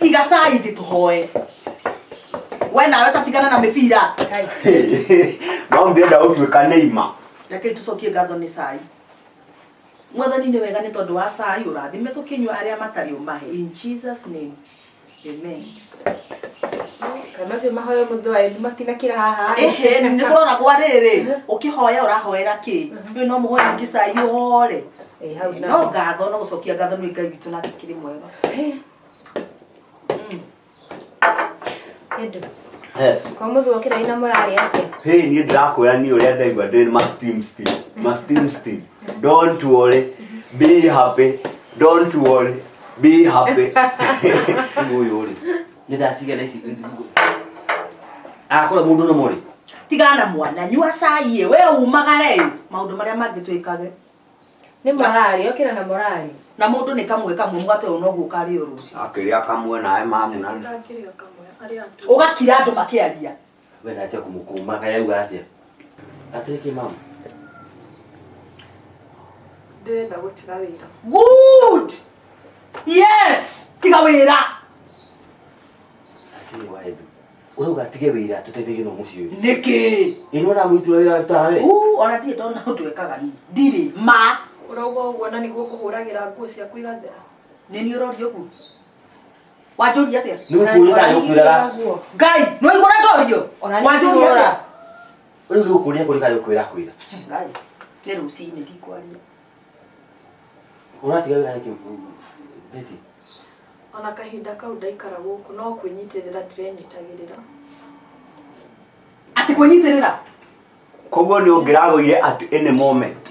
Iga cai thĩ tũhoe. We nawe tatigana na mĩbira. No ndĩrenda gũtuĩka Neymar. Rekei tũcokie ngatho nĩ cai. Mwathani nĩ wega nĩ tondũ wa cai ũrathime tũkĩnyua arĩa matarĩ ũmahe. In Jesus name. Amen. Kana macio mahoya mũthĩ wa ĩndũ matinakĩra haha. Ehe, nĩ kũrora gwa rĩrĩ, ũkĩhoya ũrahoera kĩ? Rĩu no mũhoe ningĩ cai ũhore. Eh, hau No naho. ngatho no gũcokia ngatho nĩ Ngai witũ nake kĩrĩ mwega. Ĩndũ. Yes. Kwa mũthĩ wokĩra ina mũrarĩ atĩa? Hey, niĩ ndĩrakwĩra niĩ ũrĩa ndaigua ndĩ ma steam steam ma steam steam don't worry be happy don't worry be happy. Rĩu ũyũ rĩ nĩ ndacigana ici akora mũndũ no mũrĩ. Tigana na mwana, nyua cai ĩ, we umagare ĩ, maũndũ marĩa mangĩ twĩkage. Nĩ morari, okĩra na morari. Na mũndũ nĩ kamwe kamwe mũgate ũyũ noguo ũkarĩo rũciũ. Akĩrĩa kamwe nawe mamu na Ndakĩrĩa kamwe arĩa andũ. Ũgakira andũ makĩaria. We na atia kũmũkũma kaĩ auga atĩa atĩrĩ kĩ mamu. Ndĩrenda gũtiga wĩra. Good! Yes! Tiga wĩra. Atĩrĩ wa Edu ũrauga atige wĩra tũteithĩke no mũciĩ ũyũ. Nĩkĩ? Ĩno na mũitũra wĩra arutaga we. Uu, ona ndirĩ ndona ũndũ ekaga niĩ. Ndirĩ ma. Ũrauga ũguo na nĩguo kũhũragĩra nguo ciaku igathera. Nĩ niĩ ũroria ũguo? Wanjũria atĩa? Nĩ gũkũria kana nĩ gũkwĩraga? Ngai, nĩ waigua ũrĩa ndorio? Ona nĩ Wanjũria kũhũra. atĩa? Rĩu nĩ gũkũria kũrĩ kana nĩ gũkwĩra kwĩra? Ngai, nĩ rũcinĩ ndikwaria. Ũratiga wĩra nĩkĩ Betty? Ona kahinda kau ndaikara gũkũ no kwĩnyitĩrĩra ndĩrenyitagĩrĩra. Atĩ kwĩnyitĩrĩra? Koguo nĩ ũngĩragũire at any moment.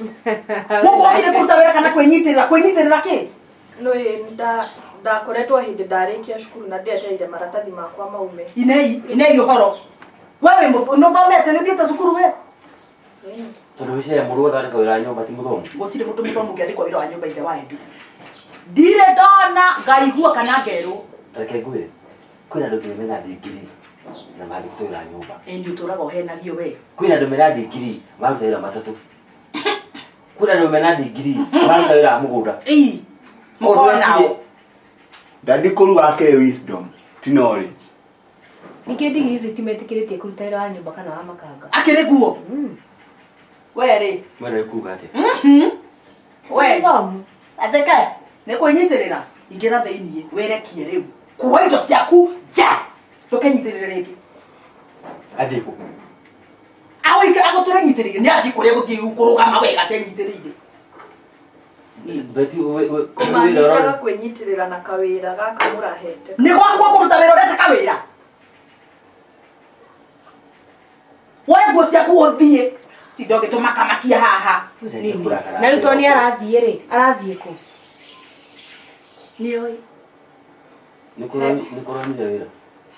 Gũkũ okire kũruta wĩra kana kwĩnyitĩrĩra? Kwĩnyitĩrĩra kĩ? Nĩ ndakoretwo hĩndĩ ndarĩkia cukuru na ndĩetereire maratathi makwa maume. Inei, inei ũhoro. We wĩ nĩ ũthomete nĩ ũthiĩte cukuru we? Tondũ wĩciria mũndũ wothe wandĩkwo wĩra wa nyũmba ti mũthomu. Gũtirĩ mũndũ mũthomu ũngĩandĩkwo wĩra wa nyũmba ithe wa Edu. Ndirĩ ndona ngaigua kana ngerwo. Reke ngwĩre, kwĩna andũ nginya mena ndigiri na mandĩkĩtwo wĩra wa nyũmba. Ĩĩ nĩ ũtũraga ũhenagio we. Kwĩna andũ mena ndigiri maruta wĩra matatũ. Kwĩna andũ mena ndigiri maruta wĩra wa mũgũnda. Ĩĩ. Mũkona o. Daddy kũruga akĩrĩ wisdom ti knowledge. Ningĩ ndigiri icio itimetĩkĩrĩtie kũruta wĩra wa nyũmba kana wa makanga. Akĩrĩ guo. We rĩ. Mwena nĩ kuga atĩa? We. Mũthomu. Atheke. Nĩ kwĩnyitĩrĩra. Ingĩra thĩiniĩ wĩrekie rĩu. Kuua indo ciaku nja. Ndũkenyitĩrĩre rĩngĩ. Athiĩ kũ? Agũikara agũtũre nyitĩrĩire. Nĩ athiĩ kũrĩa gũthiĩ kũrũgama wega atenyitĩrĩire. Betty we we wĩra Kũmaanishaga ũrarĩ. kwĩnyitĩrĩra na kawĩra gaka mũrahete. Nĩ gwakwa kũruta wĩra ũreta kawĩra. Woe nguo ciaku ũthiĩ. Tinda ũgĩtũmakamakia haha. Nini. Na rĩu tondũ nĩ arathiĩ rĩ, arathiĩ kũ? Nĩoĩ. Nĩ kũronire wĩra.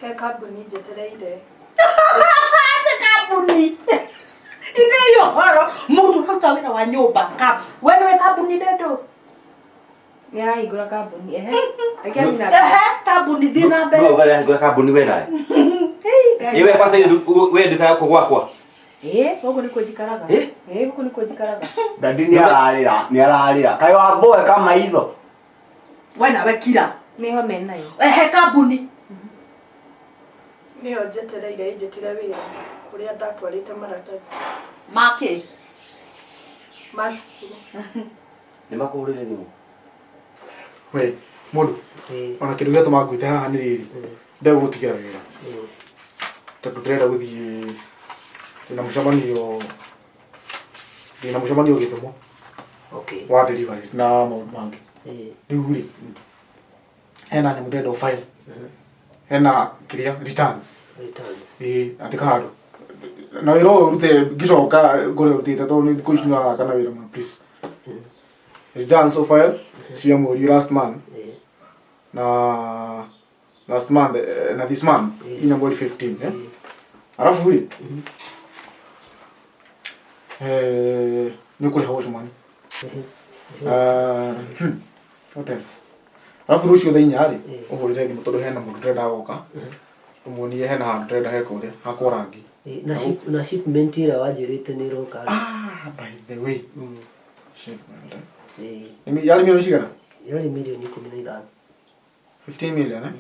He kambuni njetereire. Atĩ kambuni. Inei ũhoro. Mũndũ ũraruta wĩra wa nyũmba. We nĩwe kambuni ndendũ. Nĩ arahingũra kambuni. Ehe. Reke athiĩ na mbere. Ehe, kambuni thiĩ na mbere. No uga arahingũra kambuni we nawe. Hei, Ngai. Ĩ we kwanza we ndũkaga kũ gwakwa. Ĩĩ, gũkũ nĩkuo njikaraga. Ĩ? Ĩĩ, gũkũ nĩkuo njikaraga. Daddy nĩ ararĩra, nĩ ararĩra. Kaĩ wamboeka maitho. We nawe kira. Nĩho menayo. Ehe, kambuni. Nĩyo njetereire ĩnjĩtĩre wĩra kũrĩa ndatwarĩte maratathi. Makĩ? Ma cukuru. Nĩ makũhũrĩire thimũ? We, mũndũ, ona kĩndũ gĩatũma ngwĩte haha nĩ rĩrĩ, ndĩrenda gũgũtigĩra wĩra. Tondũ ndĩrenda gũthiĩ, ndĩna mũcemanio, ndĩna mũcemanio Gĩthumo. Okay. Wa deliveries na maũndũ mangĩ. Rĩu rĩ, Hena nyamũ ndĩrenda ũ file. Hena kĩrĩa returns. Returns. Ĩĩ, andĩka handũ. Na wĩra ũyũ ũrute ngĩcoka ngore ũrutĩte tondũ nĩ thikũ ici nĩũraraka na wĩra mũno please. Returns o file cia mweri last month na last month na this month inya mweri 15 eh? Arabu rĩ nĩ ũkũrĩha ũcumani. What else? Arabu rũciũ thaa inya rĩ ũhũrĩre thimũ tondũ hena mũndũ ndĩrenda agoka ũmuonie hena handũ ndĩrenda heka ũrĩa hakwo rangi. Na na shipment ĩrĩa wanjĩrĩte nĩ ĩroka rĩ? Ah, by the way. Shipment. Eh? Yarĩ milioni cigana? Yarĩ milioni 15. 15 million eh?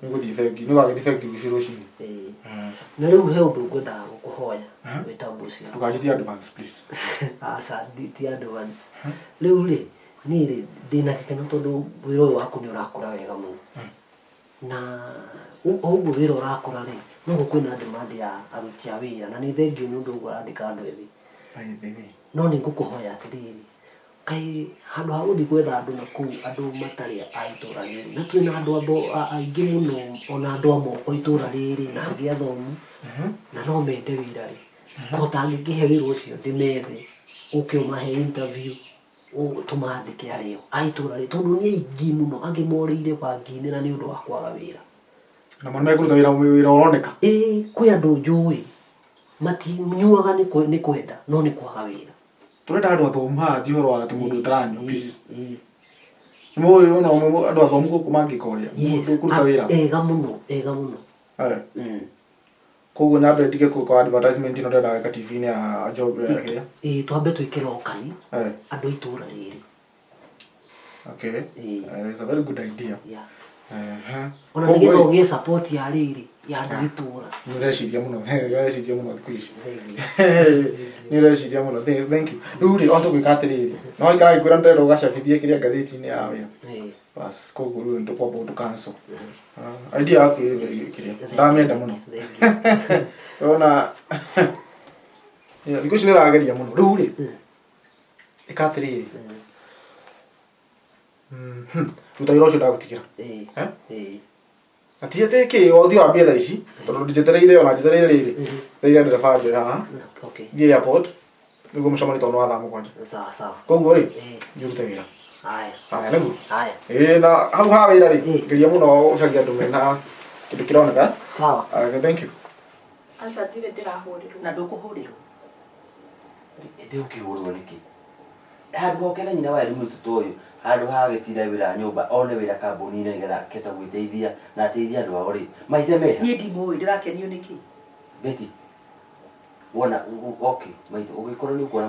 Nĩ ũgũthiĩ bengi, nĩ ũgagĩthiĩ bengi rũciũ rũcinĩ. Na rĩu he ũndũ ngwendaga gũkũhoya wĩ ta boss yakwa. Ndũkanjĩtie advance please. Aca, ti advance. Rĩu rĩ, niĩ rĩ, ndĩna gĩkeno tondũ wĩra ũyũ waku nĩ ũrakũra wega mũno. Na o ũguo wĩra ũrakũra rĩ, noguo kwĩna demand ya aruti a wĩra na nĩ thengiũ nĩ ũndũ ũguo ũrandĩka andũ ethĩ. By the way. No nĩ ngũkũhoya atĩrĩrĩ, kaĩ handũ ha gũthiĩ gwetha andũ na kũu andũ matarĩ a itũra rĩrĩ, na twĩna andũ aingĩ mũno ona andũ a moko itũra rĩrĩ na angĩ athomu na no mende wĩra rĩ, ko ũtangĩkĩhe wĩra ũcio ndĩmethe ũke ũmahe interview tũmandĩke arĩo a itũra rĩrĩ, tondũ nĩ aingĩ mũno angĩ morĩire bangi-inĩ na nĩ ũndũ wa kwaga wĩra. Na mo nĩmekũruta wĩra wĩra ũroneka? Ĩĩ, kwĩ andũ njũĩ matinyuaga nĩ kwenda no nĩ kwaga wĩra. Tũrenda andũ athomu haha ti ũhoro wa atĩ mũndũ ũtaranyua please. Nĩ mũĩ ona andũ athomu gũkũ mangĩka ũrĩa mũndũ ũkũruta wĩra. Ega mũno, ega mũno. Koguo nyambe ndige kũ advertisement ĩno ndĩrenda gwĩka TV-inĩ ya job ya kĩrĩa. Ĩĩ, twambe twĩke locally andũ a itũra rĩrĩ. Okay. It's a very good idea. Yeah. Ona nĩgetha ũgĩe support ya rĩrĩ ya andũ a itũra. Nĩ ũreciria mũno, nĩ ũreciria mũno thikũ ici. Nĩ ũreciria mũno, thank you. Rĩu rĩ, o tũgwĩka atĩrĩrĩ, no waikara ngĩkwĩra ndĩrenda ũgacabithie kĩrĩa ngathĩti-inĩ ya wĩra. Bas, koguo rĩu nĩ tũkwamba gũtũ cancel. Idea yaku ĩ very kĩrĩa, ndamĩenda mũno. Ona thikũ ici nĩ ũrageria mũno. Rĩu rĩ, ĩka atĩrĩrĩ, ruta wĩra ũcio ndagũtigĩra. Na ti atĩ kĩ, ũthiĩ wambie thaa ici, tondũ njetereire ona njetereire rĩrĩ, njetereire ndereba anjoe haha, thiĩ airport, nĩguo mũcemanio tondũ nĩ wa thaa 7. Sawa sawa. Koguo rĩ, thiĩ ũrute wĩra. Haya. Haya nĩguo. Haya. Ĩĩ na hau ha wĩra rĩ, geria mũno ũcarie andũ mena kĩndũ kĩroneka. Sawa. Okay, thank you. Aca ndirĩ ndĩrahũrĩrwo. Na ndũkũhũrĩrwo. Ĩndĩ ũkĩhũrwo nĩkĩ? Handũ hoke na nyina wa Elimu ta ũyũ, handũ ha agĩtinda wĩra nyũmba, one wĩra kambuni-inĩ nĩgetha akĩhote gwĩteithia na ateithie andũ ao rĩ, maithe meha. Niĩ ndimũĩ, ndĩrakenio nĩkĩ? Betty, wona, okay, maitũ, ũngĩkorwo nĩ ũkuona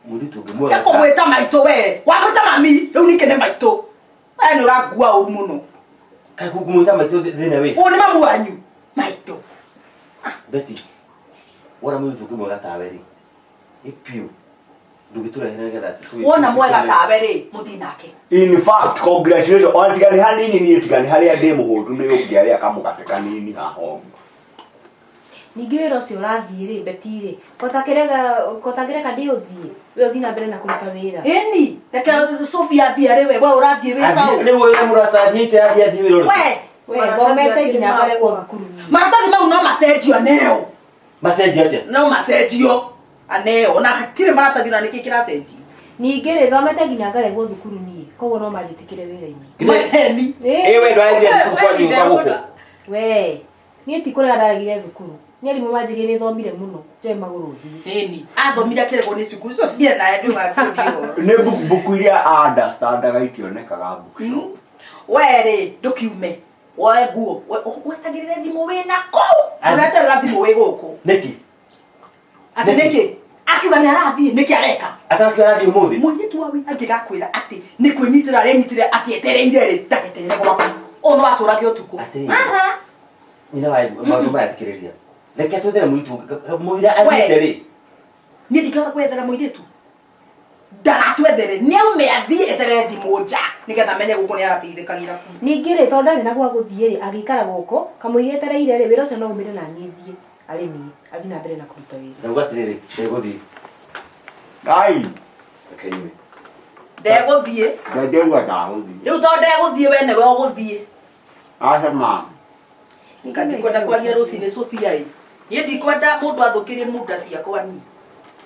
mũirĩtu ũngĩ mwega. Tiga kũmwĩta maitũ we, wamwĩta mami, rĩu ningĩ nĩ maitũ. We nĩ ũrangua ũru mũno. Kaĩ kũmwĩta maitũ thĩna wĩ? Ũyũ nĩ mamu wanyu, maitũ. Betty, wona mũirĩtu ũngĩ mwega tawe rĩ, ĩ piũ. Wona mwega tawe rĩ, mũthiĩ nake. In fact, congratulations. Ona tiga nĩ hanini niĩ tiga nĩ harĩa ndĩ mũhũtu nĩ ũngĩarĩa kamũgate kanini haha ũguo. Ningĩ wĩra ũcio ũrathiĩ rĩ, Betty rĩ, kotangĩreka ndĩũthiĩ, we ũthiĩ na mbere na kũruta wĩra. Ĩni, reke Sophie athiĩ arĩ we, we ũrathiĩ wĩ taũ. Rĩu wĩra mũracanjĩte athiĩ athiĩ wĩra ũrĩkũ? We! We, thomete nginya ngaregwo thukuru. Maratathi mau no macenjio aneo. Macenjio atĩa? No macenjio aneo, na hatirĩ maratathi na nĩkĩ kĩracenjio. Ningĩ rĩ, thomete nginya ngaregwo thukuru niĩ, koguo no manjĩtĩkĩre wĩra-inĩ. Maheni. Ĩ we ndwaregire thukuru kwanyu ũka gũkũ? We, niĩ ti kũrega ndaregire thukuru. Nĩ arimũ manjĩrire nĩ thomire mũno, njoe magũrũ thiĩ. Ĩni, athomire akĩregwo nĩ cukuru, Sophia nawe ndũgatũrie ũhoro. Nĩ mbuku iria understandaga ikĩonekaga bookshop. We rĩ, ndũkiume. Woe nguo, wetagĩrĩre thimũ wĩna kũu. Ũreterera thimũ wĩ gũkũ. Nĩkĩ? Atĩ nĩkĩ? Akiuga nĩ arathiĩ, nĩkĩ areka? Atakiuga arathiĩ ũmũthĩ? Mũirĩtu wa wĩra angĩgakwĩra atĩ nĩ kwĩnyitĩra arenyitĩra akĩetereire rĩ, ndageterere gwaku. Ũyũ no atũrage ũtukũ. Atĩrĩrĩ. Nyina wa Edu, maũndũ maya thikĩrĩria. Reke twethere mũirĩtu ũngĩ, mũira athiĩte rĩ. Niĩ ndingĩhota kwethera mũirĩtu. Ndagatwethere, nĩ aume athiĩ eterere thimũ nja, nĩgetha amenye gũkũ nĩ arateithĩkagĩra kũ. Ningĩ rĩ, tondũ ndarĩ na gwa gũthiĩ rĩ, agĩikara gũkũ, kamũira etereire rĩ, wĩra ũcio no umĩre na niĩ thiĩ, arĩ niĩ, athiĩ na mbere na kũruta wĩra. Ndauga atĩrĩrĩ, ndegũthiĩ. Ai! Reke nyue. Ndegũthiĩ. Ndĩrauga ndagũthiĩ. Rĩu tondũ ndegũthiĩ we nĩwe ũgũthiĩ. Aca mama. Nga ndikwenda kwaria rũcinĩ Sofia ĩ. Niĩ ndikwenda mũndũ athũkĩrie munda ciakwa niĩ.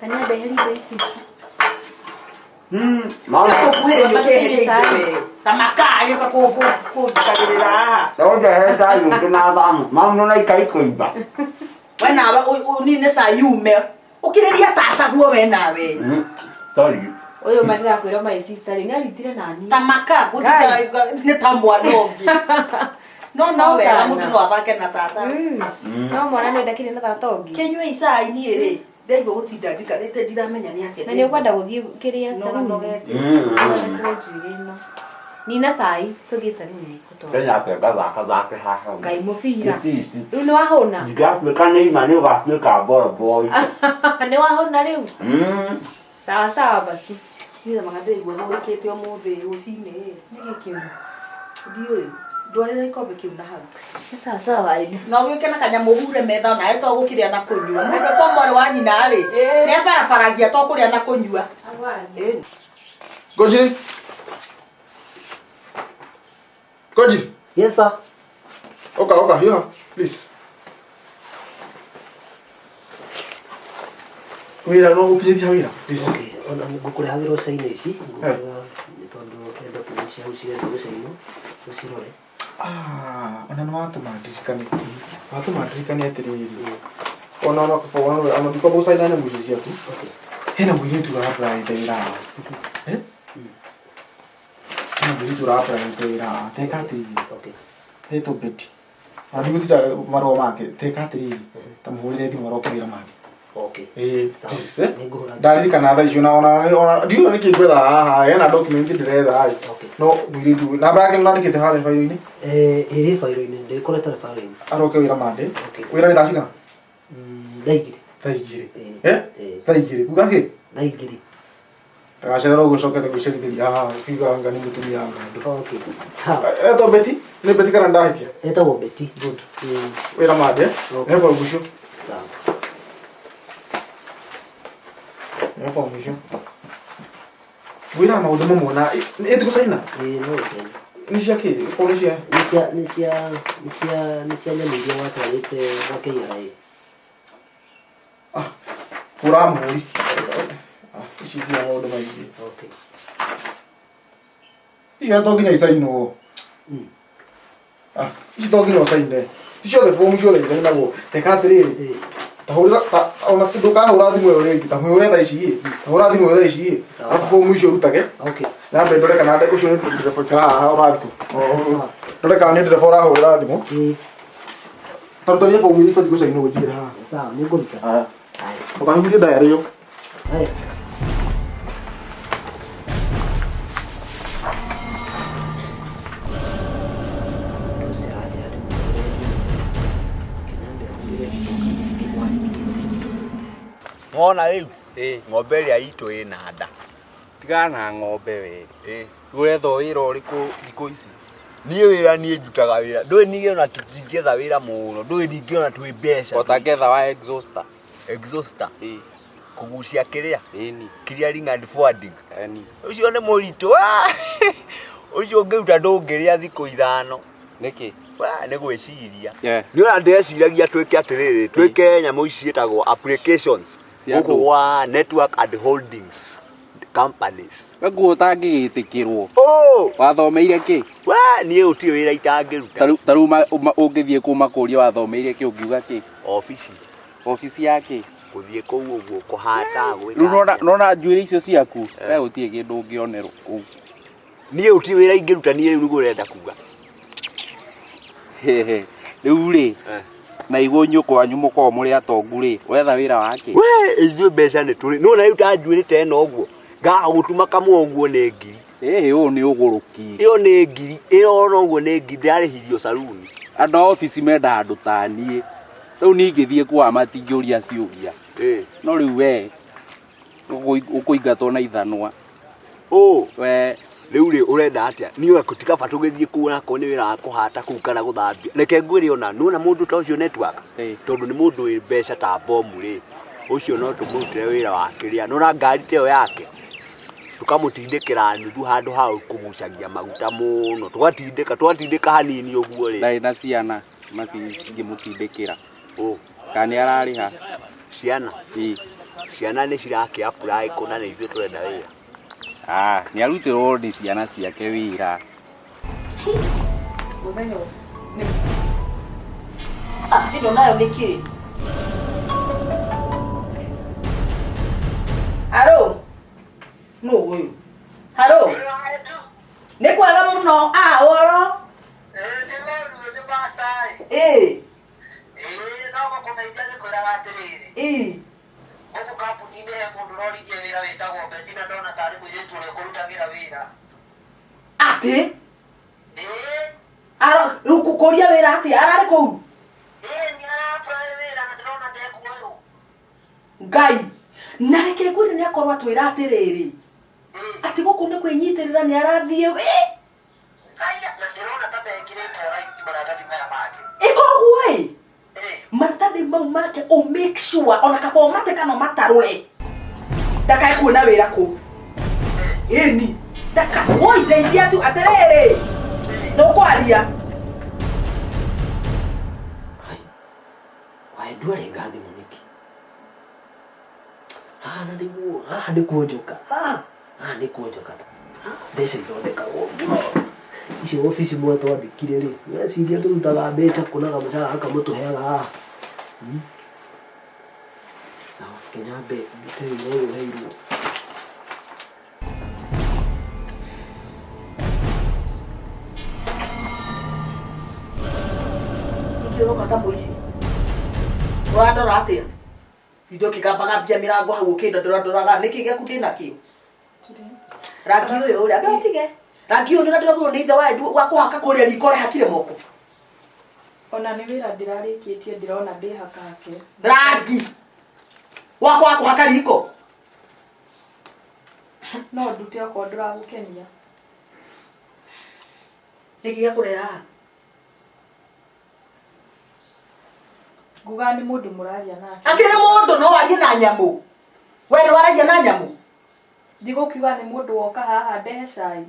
Na nĩ andeherie indo ici. Mama. Gũkuhĩrĩria ũkĩeheria indo we. Ta makaa gĩũka kũnjikagĩrĩra haha. Ndojehe cai ũngĩ na thamu. Mama nĩ ũraikari kũimba. We nawe ũnine cai ume. Ũkĩrĩria tataguo we nawe. Sorry. Ũyũ ma ndĩrakwĩra my sister rĩ, nĩ aritire nani. Ta makaa gũtinda nĩ ta mwana ũngĩ. No no wega Kana. mũndũ no athake na tata. No mwana nĩ ndakĩrĩ na tata ũngĩ. Kĩnyue icai niĩ rĩ. Ndaigua gũtinda njikarĩte ndiramenya nĩ atĩa. Na nĩ ũkwenda gũthiĩ kĩrĩa Noga saruni. nogete. Ũthondekwo njuĩrĩ ĩno. Nina cai tũthiĩ saruni gũtwara. Kenya pe gathaka thake haha. Ngai mũbira. Gĩtiti. Rĩu nĩ wahũna. Ndingatuĩka nĩ ima nĩ ũgatuĩka ball boy. Nĩ wahũna rĩu. Sawa sawa basi. Niĩ thamaga ndĩraigua hũrĩkĩte ũmũthĩ rũcinĩ. Nĩkĩ kĩu? Ndiũĩ. Ndwarĩra gĩkombe kĩu na hau. Nĩ sawa sawa Aida. No gĩũke na kanyamũ hure metha onawe to gũkĩrĩa na kũnyua. Mũndũ kwa mwarĩ wa nyina rĩ, nĩ abarabaragia to kũrĩa na kũnyua. Ĩni. Ngojiri. Ngojiri. Yes sir. Oka oka hiũha please. Wĩra no gũkinyithia wĩra please. Okay, ona ngũkũrehagĩra ũcaina ici ngũkũreha nĩ tondũ he document cia hau cirenda gũcainwo ũcirore. Ah, ona nĩ watũma ndirikane. Watũma ndirikane atĩrĩrĩ. Ona ona ona ona ndikwamba gũcaina nyamũ icio ciaku. Okay. Hena mũirĩtu ũra-applyĩte wĩra haha. Eh? Hena mũirĩtu ũra-applyĩte wĩra haha. Teka atĩrĩrĩ. Okay. Etwo Betty. Ona ndigũtinda marũa make. Teka atĩrĩrĩ. Ta mũhũrĩre thimũ aroke wĩra make. Okay. Ĩĩ, Sawa. please, eh? Nĩngũhũra. Ndaririkana thaa icio na ona ona ndiũĩ nĩkĩ ngwetha haha hena document ndĩretha ĩ. Okay. No mũirĩtu namba yake nĩndandĩkĩte harĩa bairo-inĩ Eh, ĩrĩ bairo-inĩ ndĩkorete bairo-inĩ. aroke wĩra Monday. Okay. Wĩra nĩ thaa cigana? Thaa igĩrĩ. Thaa igĩrĩ. Ĩĩ. Eh? Ĩĩ. Thaa igĩrĩ. Kuga kĩ? Thaa igĩrĩ. Ndagacererwo ũguo ũcokete gwĩcerithĩria haha ũkiuga anga nĩ mũtumia anga andũ. Okay. Sawa. Etwo Betty? Nĩ Betty kana ndahĩtia? Etagwo Betty. Good. Mm. Wĩra Monday. Okay. Nĩ bomu icio. Sawa. Nĩ bomu icio. Wĩra maũndũ mamwe na ĩtigũcaina? Ĩĩ no ũcaine. Nĩ cia kĩ? Okorwo nĩ cia Nĩ cia nĩ cia nĩ cia nĩ cia nyamũ iria watwarĩte gwa KRA. Ah, hũra mũhũri. Ah, ici itirĩ maũndũ maingĩ. Okay. Icio to nginya icainwo. Ah, ici to nginya ũcaine. Ti ciothe bomu ciothe icainagwo. Teka atĩrĩrĩ. Ĩĩ. Ta hũrĩra ta ona ndũkahũra thimũ ĩyo rĩngĩ ta hũre thaa ici ĩ. Ta hũra thimũ ĩyo thaa ici ĩ. Sawa. Arabu bomu icio ũrutage. Okay. Nyambe ndore kana ũcio nĩ ndereba ikara haha ũrathiĩ kũ. Sawa. Ndore kana nĩ ndereba ũrahũrĩra thimũ. Ĩĩ. Ta rutania bomu iria ibatiĩ gũcainwo njigĩre haha. Sawa, nĩngũruta. Haya. Haya. Ndũkahurie ndayarĩ ĩyo. Haya. Ũndũ ũcio arathiĩ rĩu Kĩnyambe augire gĩtoka kĩmwandĩkĩte. Wona rĩu ng'ombe ĩrĩa itũ ĩna nda. Tigana na ng'ombe we. Ĩ. Ũretha wĩra ũrĩkũ thikũ ici? Niĩ wĩra niĩ ndutaga wĩra. Ndũĩ niĩ ona tũtingĩetha wĩra mũno. Ndũĩ ningĩ ona twĩ mbeca. Ũtangetha wa exhauster. Exhauster. Ĩ. Kũgucia kĩrĩa? Ĩni. Clearing and forwarding. Ĩni. Ũcio nĩ mũritũ. Ah! Ũcio ũngĩruta ndũngĩrĩa thikũ ithano. Nĩkĩ? Wa, nĩ gwĩciria. Yeah. Nĩ ũra ndĩreciragia twĩke atĩrĩrĩ, twĩke nyamũ ici ciĩtagwo applications Cia gũkũ ndũ. gwa network and holdings companies. We nguo ũtangĩgĩtĩkĩrwo. Oh! Wathomeire kĩ? Wa, niĩ gũtirĩ wĩra itangĩruta. Ta rĩu ũngĩthiĩ kũu makũrie wathomeire kĩ ũngiuga kĩ? Obici. Obici ya kĩ? Gũthiĩ kũu ũguo kũhata gwĩka. Rĩu nona njuĩrĩ icio ciaku, we gũtirĩ kĩndũ ũngĩonerwo kũu. Niĩ gũtirĩ wĩra ingĩruta niĩ rĩu nĩguo ũrenda kuga. Rĩu rĩ, na igũ nyũkwa wanyu mũkoragwo mũrĩ atongu rĩ, wetha wĩra wa kĩ? We, ithuĩ mbeca nĩ tũrĩ. Nĩwona rĩu ta njuĩrĩ ta ĩno ũguo, ngaga gũtuma kamwe ũguo nĩ ngiri. Ĩhĩ, ũyũ nĩ ũgũrũki. Ĩyo nĩ ngiri, ĩyo ona ũguo nĩ ngiri, ndĩrarĩhirio saruni. Andũ a obici mendaga andũ ta niĩ. Rĩu niĩ ingĩthiĩ kwa matingĩũria ciũria. No rĩu we, ũkũingatwo na ithanwa. Ũ. We. Rĩu rĩ, ũrenda atĩa? Niĩ ona ti kaba tũgĩthiĩ kũu onakorwo nĩ wĩra wa kũhata kũu kana gũthambia. Reke ngwĩre ona, nĩwona mũndũ ta ũcio network? Tondũ nĩ mũndũ wĩ mbeca ta bomu rĩ, ũcio no tũmũrutĩre wĩra wa kĩrĩa. Nĩwona ngari ta ĩyo yake, Tũkamũtindĩkĩra nuthu handũ ha kũgucagia maguta mũno. Tũgatindĩka, twatindĩka hanini ũguo rĩ. Ndarĩ na ciana maci cingĩmũtindĩkĩra. Ũ. Kana nĩ ararĩha? Ciana? Ĩĩ. Ciana nĩ cirakĩ apply kũna nĩ ithuĩ tũrenda wĩra. Ah, nĩ arutĩrwo nĩ ciana ciake wĩra. Mũthenya ũyũ nĩ Ah, ĩno nayo nĩ kĩĩ? Haro? Nũ ũyũ? Haro? Nĩ kwega mũno. Ah, ũhoro? Ĩĩ. Ĩĩ. Atĩ? Ara rĩu kũria wĩra atĩa? Ararĩ kũu? Ngai. Na reke ngwĩre nĩ akorwo atwĩra atĩrĩrĩ. Atĩ gũkũ nĩ kwĩnyitĩrĩra nĩ arathiĩ wĩ. Ĩka ũguo ĩ. Maratathi mau make ũ make sure ona kaba ũmate kana ũmatarũre. Ndakae kuona wĩra kũu. Ĩni. Ndaka woi ndeithia tu atĩrĩrĩ. Tũkwaria. Waĩ ndwarenga thimũ nĩkĩ? Haha na nĩguo, haha nĩ kuonjoka. Haha, haha nĩ kuonjoka. Mbeca ithondekagwo ũguo. Ici obici mwatwandĩkire rĩ, mweciria tũrutaga mbeca kũ na kamũcara gaka mũtũheaga haha? Hmm? Sawa, reke nyambe ndute wĩra ũyũ heirwo. Nĩkĩ ũroka ta mũici? Ũrandora atĩa? Ithe ũkĩgambagambia mĩrango hau ũkĩndodoradoraga nĩkĩ gĩaku ndĩnakĩo? Rangi ũyũ ũrĩa ambe ũtige. Rangi ũyũ nĩ ũrĩa ndĩragũrwo nĩ ithe wa Edu wa kũhaka kũrĩa riko ũrehakire moko. Ona nĩ wĩra ndĩrarĩkĩtie ndĩrona ndĩhakahake. Rangi wakwa wa kũhaka riko. No ndute okorwo ndũragũkenia. Nĩkĩ gĩakũrehe haha? Nguga nĩ mũndũ mũraria nake. Akĩrĩ mũndũ no arie na nyamũ. We nĩ waragia na nyamũ? Ndigũkiuga nĩ mũndũ woka haha ndehe cai.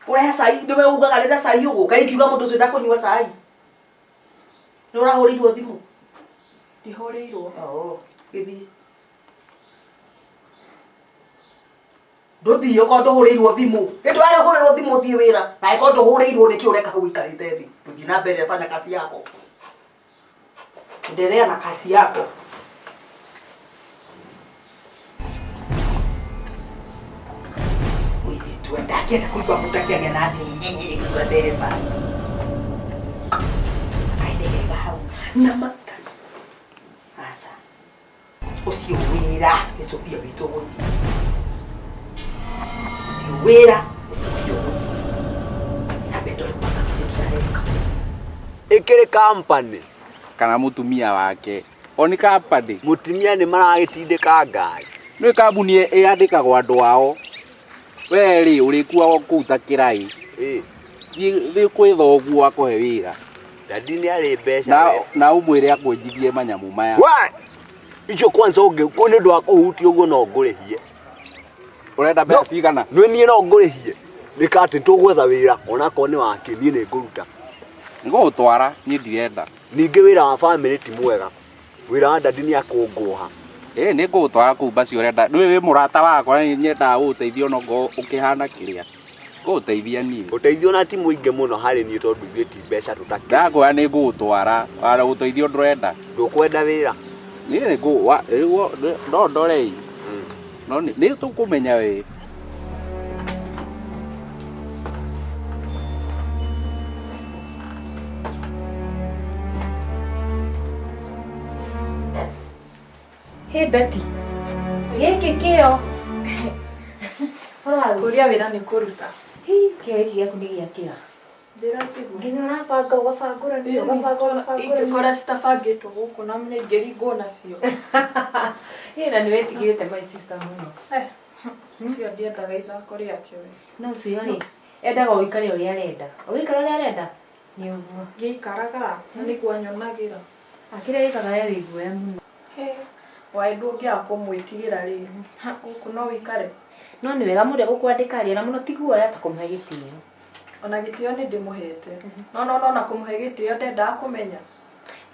Ũrehe cai nĩwe ugaga rĩrĩa cai ũgũka ingiuga mũndũ ũcio ndakũnyua cai. Nĩ ũrahũrĩirwo thimũ? Ndihũrĩirwo. Oo, gĩthiĩ. Ndũthiĩ okorwo ndũhũrĩirwo thimũ. Nĩ ndũrahũrĩrwo thimũ ũthiĩ wĩra. Na angĩkorwo ndũhũrĩirwo nĩkĩ ũreka hau ũikarĩte thĩ? Ndũthiĩ na mbere fanya kazi yako. Endelea na kazi yako. Mũirĩtu ndangĩenda kũigua mũndũ akĩaria na thĩ mbeca. Akaendelea hau. Na maka. Aca. Ũcio wĩra nĩ Sofia witũ ũgũthiĩ. Ũcio wĩra nĩ Sofia ũgũthiĩ. Nyambe ndore kwanza kĩrĩa kĩrareka. Ĩkĩrĩ company. Kana mũtumia wake. O nĩ company. Mũtumia nĩ maragĩtindĩka ngari. Nĩ kambuni ĩyandĩkagwo andũ ao. We rĩ ũrĩkuagwo kũu ta kĩraĩ. Thiĩ thiĩ kwĩ thoguo akũhe wĩra. Dadi nĩ arĩ mbeca Na we. na ũmwĩre akwenjithie manyamũ maya. We! Icio kwanza ũngĩ kũ nĩ ũndũ wa kũhutia ũguo no ngũrĩhie. Ũrenda mbeca cigana? Nĩ niĩ no ngũrĩhie. Nĩ ka atĩ tũgwetha wĩra onakorwo nĩ wake niĩ nĩ ngũruta. Ngũgũtwara niĩ ndirenda. Ningĩ wĩra wa bamĩrĩ ti mwega. Wĩra wa dadi nĩ akũngũha. Ĩĩ nĩ ngũgũtwara kũu basi ũrenda. Nĩ wĩ mũrata wakwa na nyendaga gũgũteithia ona okorwo ũkĩhana kĩrĩa. Ngũgũteithia niĩ. Ũteithio na ti mũingĩ mũno harĩ niĩ tondũ ithuĩ ti mbeca tũtakĩrĩ. Ndakwĩra nĩ ngũgũtwara. Wara gũteithio ndũrenda. Ndũkwenda wĩra? Niĩ nĩ ngũ wa rĩu no ndore ĩ. No nĩ nĩ tũkũmenya wĩ. Hey Betty. Gĩkĩ kĩo. Kũria wĩra nĩ kũruta. Hi, kĩo gĩkĩ gĩaku nĩ gĩa kĩo. Njĩra tiguo. Nginya ũrabanga ũgabangũrania ũgabanga ũgabangũrania. Ingĩkora citabangĩtwo gũkũ na menya ingĩringwo nacio. Ĩ na nĩ wĩtigĩrĩte my sister mũno. Eh, ũcio ndiendaga ithako rĩake we. No ũcio rĩ, endaga ũikare ũrĩa arenda. Ũgĩikara ũrĩa arenda? Nĩ ũguo. Ngĩikaraga na nĩguo anyonagĩra. Akĩrĩa wĩkaga we wĩ guoya mũno. Hĩ, Waendu ũngĩaga kũmwĩtigĩra rĩ gũkũ no wĩikare. No nĩ wega mũndũ egũkwandĩka rĩ na mũno ti guoya ta kũmũhe gĩtĩo. Ona gĩtĩo nĩ ndĩmũhete. No no no na kũmũhe gĩtĩo ndendaga kũmenya.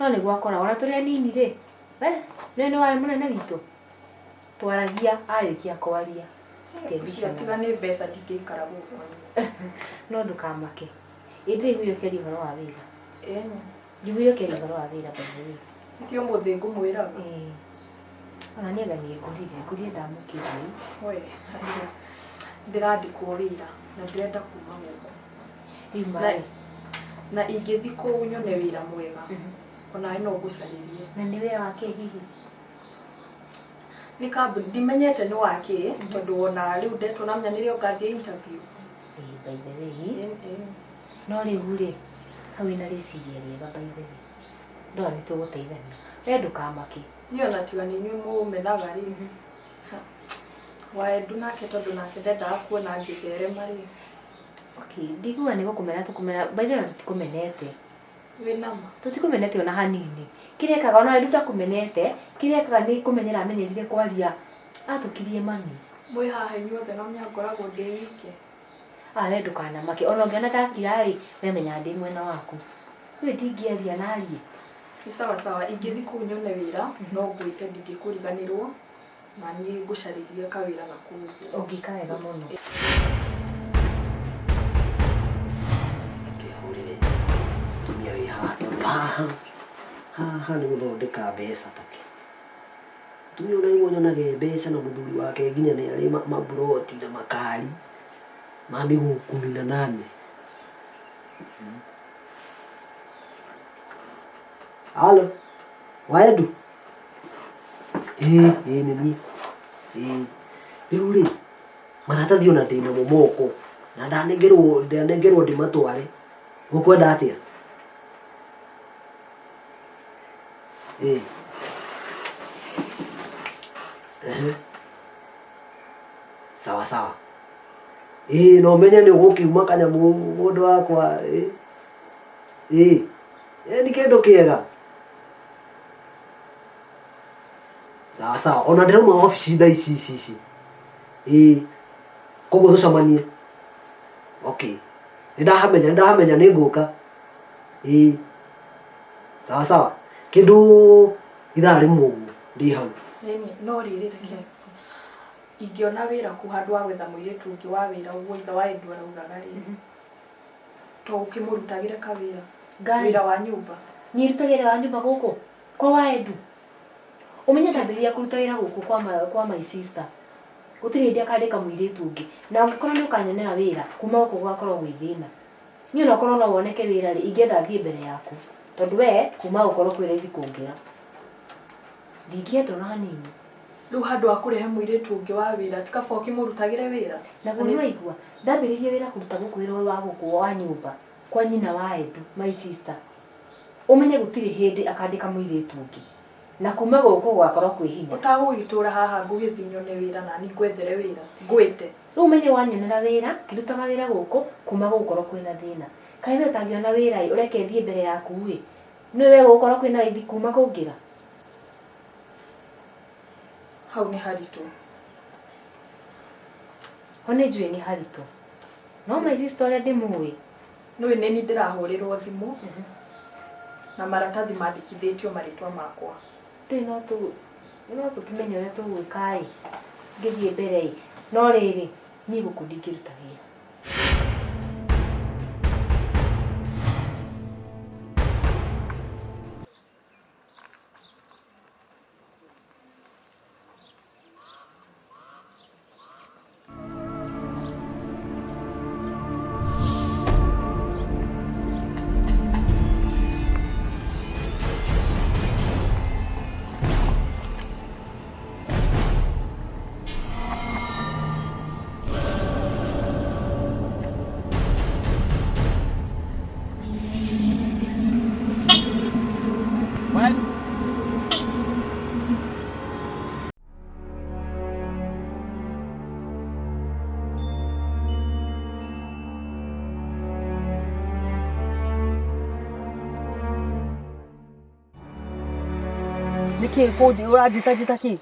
No nĩguo akoragwo ona tũrĩ anini rĩ. We nĩ nĩ warĩ mũnene witũ. Twaragia arĩkia kwaria. Ũcio tiga nĩ mbeca ndingĩikara gũkũ. No ndũkamake. Ĩ ndĩraiguire ũkĩaria ũhoro wa wĩra. Ĩni. Njiguire ũkĩaria ũhoro wa wĩra by the way. Ti ũmũthĩ ngũmwĩraga. Ĩĩ. Ona niĩ anga niĩ ngũrire, ngũrire ndamũkĩra ĩ. We, haiya. Ndĩrandĩkwo wĩra na ndĩrenda kuma gũkũ. Rĩu maĩ. Na ingĩthiĩ kũu nyone wĩra mwega. Onawe no ngũcarĩrie. Na nĩ wĩra wa kĩ hihi? Nĩ kambuni ndimenyete nĩ wa kĩ tondũ ona rĩu ndetwo namenya nĩrĩo ngathiĩ interview. Ĩĩ by the way. No rĩu rĩ, hau wĩna rĩciria rĩega by the way. Ndona nĩ tũgũteithania. We ndũkamake. Niĩ ona tiga nĩ inyuĩ mũmenaga rĩ. Waendu nake tondũ nake ndendaga kuona ngĩtherema rĩ. Okay, ndiguaga nĩ gũkũmena tũkũmena, by the way ona tũtikũmenete. Wĩna ma? Tũtikũmenete ona hanini. Kĩrĩa ekaga ona Waendu ndakũmenete, kĩrĩa ekaga nĩ kũmenyera amenyerire kwaria. Atũkirie mami. Mwĩ haha inyuothe no ngoragwo ndĩ wike. Ah, we ndũkanamake. Ona ũngĩona ndakira rĩ, we menya ndĩ mwena waku. We ndingĩaria na arie. Nĩ sawa sawa, ingĩthiĩ kũu nyone wĩra, no ngwĩte ndingĩkũriganĩrwo na niĩ ngũcarĩrie kawĩra na kũu ũguo. Ũngĩka wega mũno. Kĩhũrĩre tumia wĩ haha tondũ haha haha nĩ gũthondeka mbeca take. Tumia ona nĩguo nyonage mbeca na mũthuri wake nginya nĩ arĩ maburoti na makari ma mĩguu 18. Halo, Waendu? Ĩĩ, ĩĩ nĩ niĩ. Ĩĩ. Rĩu rĩ, maratathi ona ndĩnamo moko na ndanengerwo ndĩmatware. Ũkwenda atĩa? Ĩĩ. Ehe. Sawa sawa. Ĩĩ no menye nĩ ũgũkiuma kanyamũ mũndũ wakwa. Ĩĩ. Ĩĩ. Ĩĩ nĩ kĩndũ kĩega. Sawa sawa. Ona ndĩrauma obici thaa ici ici ici. Ĩĩ. Koguo tũcemanie. Okay. Nĩ ndahamenya nĩ ngũka. Ĩĩ. Sawa sawa. Kĩndũ ithaa rĩmwe ũguo ndĩ hau. Ĩni, no rĩrĩ reke ingĩona wĩra kũu handũ wa gwetha mũirĩtu ũngĩ wa wĩra ũguo ithe wa Endu araugaga rĩ, to ũkĩmũrutagĩre kawĩra. Ngai. Wĩra wa nyũmba. Niĩ ndutaga wĩra wa nyũmba gũkũ kwa Waendu. Ũmenye ndambĩrĩria kũruta wĩra gũkũ kwa my sister. Gũtirĩ hĩndĩ akandĩka mũirĩtu ũngĩ. Na ũngĩkorwo nĩ ũkanyonera wĩra, kuma gũkũ gũgakorwo gwĩ thĩna. Niĩ onakorwo no woneke wĩra rĩ, ingĩenda thiĩ mbere yaku. Tondũ we kuma gũkorwo kwĩ raithi kũngĩra. Ndingĩenda ona hanini. Rĩu handũ ha kũrehe mũirĩtu ũngĩ wa wĩra, ti kaba ũkĩmũrutagĩre wĩra. Naguo nĩ waigua, ndambĩrĩirie wĩra kũruta gũkũ wĩra ũyũ wa gũkũ wa nyũmba kwa nyina wa Endu, my sister. Ũmenye gũtirĩ hĩndĩ akandĩka mũirĩtu ũngĩ. Na kuma gũkũ gũgakorwo kwĩ hinya. Ũtagũgĩtũra haha ngũgĩthiĩ nyone wĩra na niĩ ngwethere wĩra. Ngwĩte. Rĩu ũmenye wanyonera wĩra, ngĩrutaga wĩra gũkũ, kuma gũgũkorwo kwĩna thĩna. Kaĩ we ũtangĩona wĩra ĩ, ũreke thiĩ mbere yaku ĩ, nĩwe we gũgũkorwo kwĩna raithi kuma kũngĩra. Hau nĩ haritũ. Ho nĩ njũĩ nĩ haritũ. No my sister ũrĩa ndĩmũĩ. Nĩũĩ nĩ niĩ ndĩrahũrĩrwo thimũ na maratathi mandĩkithĩtio marĩtwa makwa. Rĩu no tũkĩmenye ũrĩa tũgwĩka ĩ, ngĩthiĩ mbere ĩ, no rĩrĩ, niĩ gũkũ ndingĩruta wĩra. Nĩkĩ kũnji ũranjĩtanjĩta kĩ?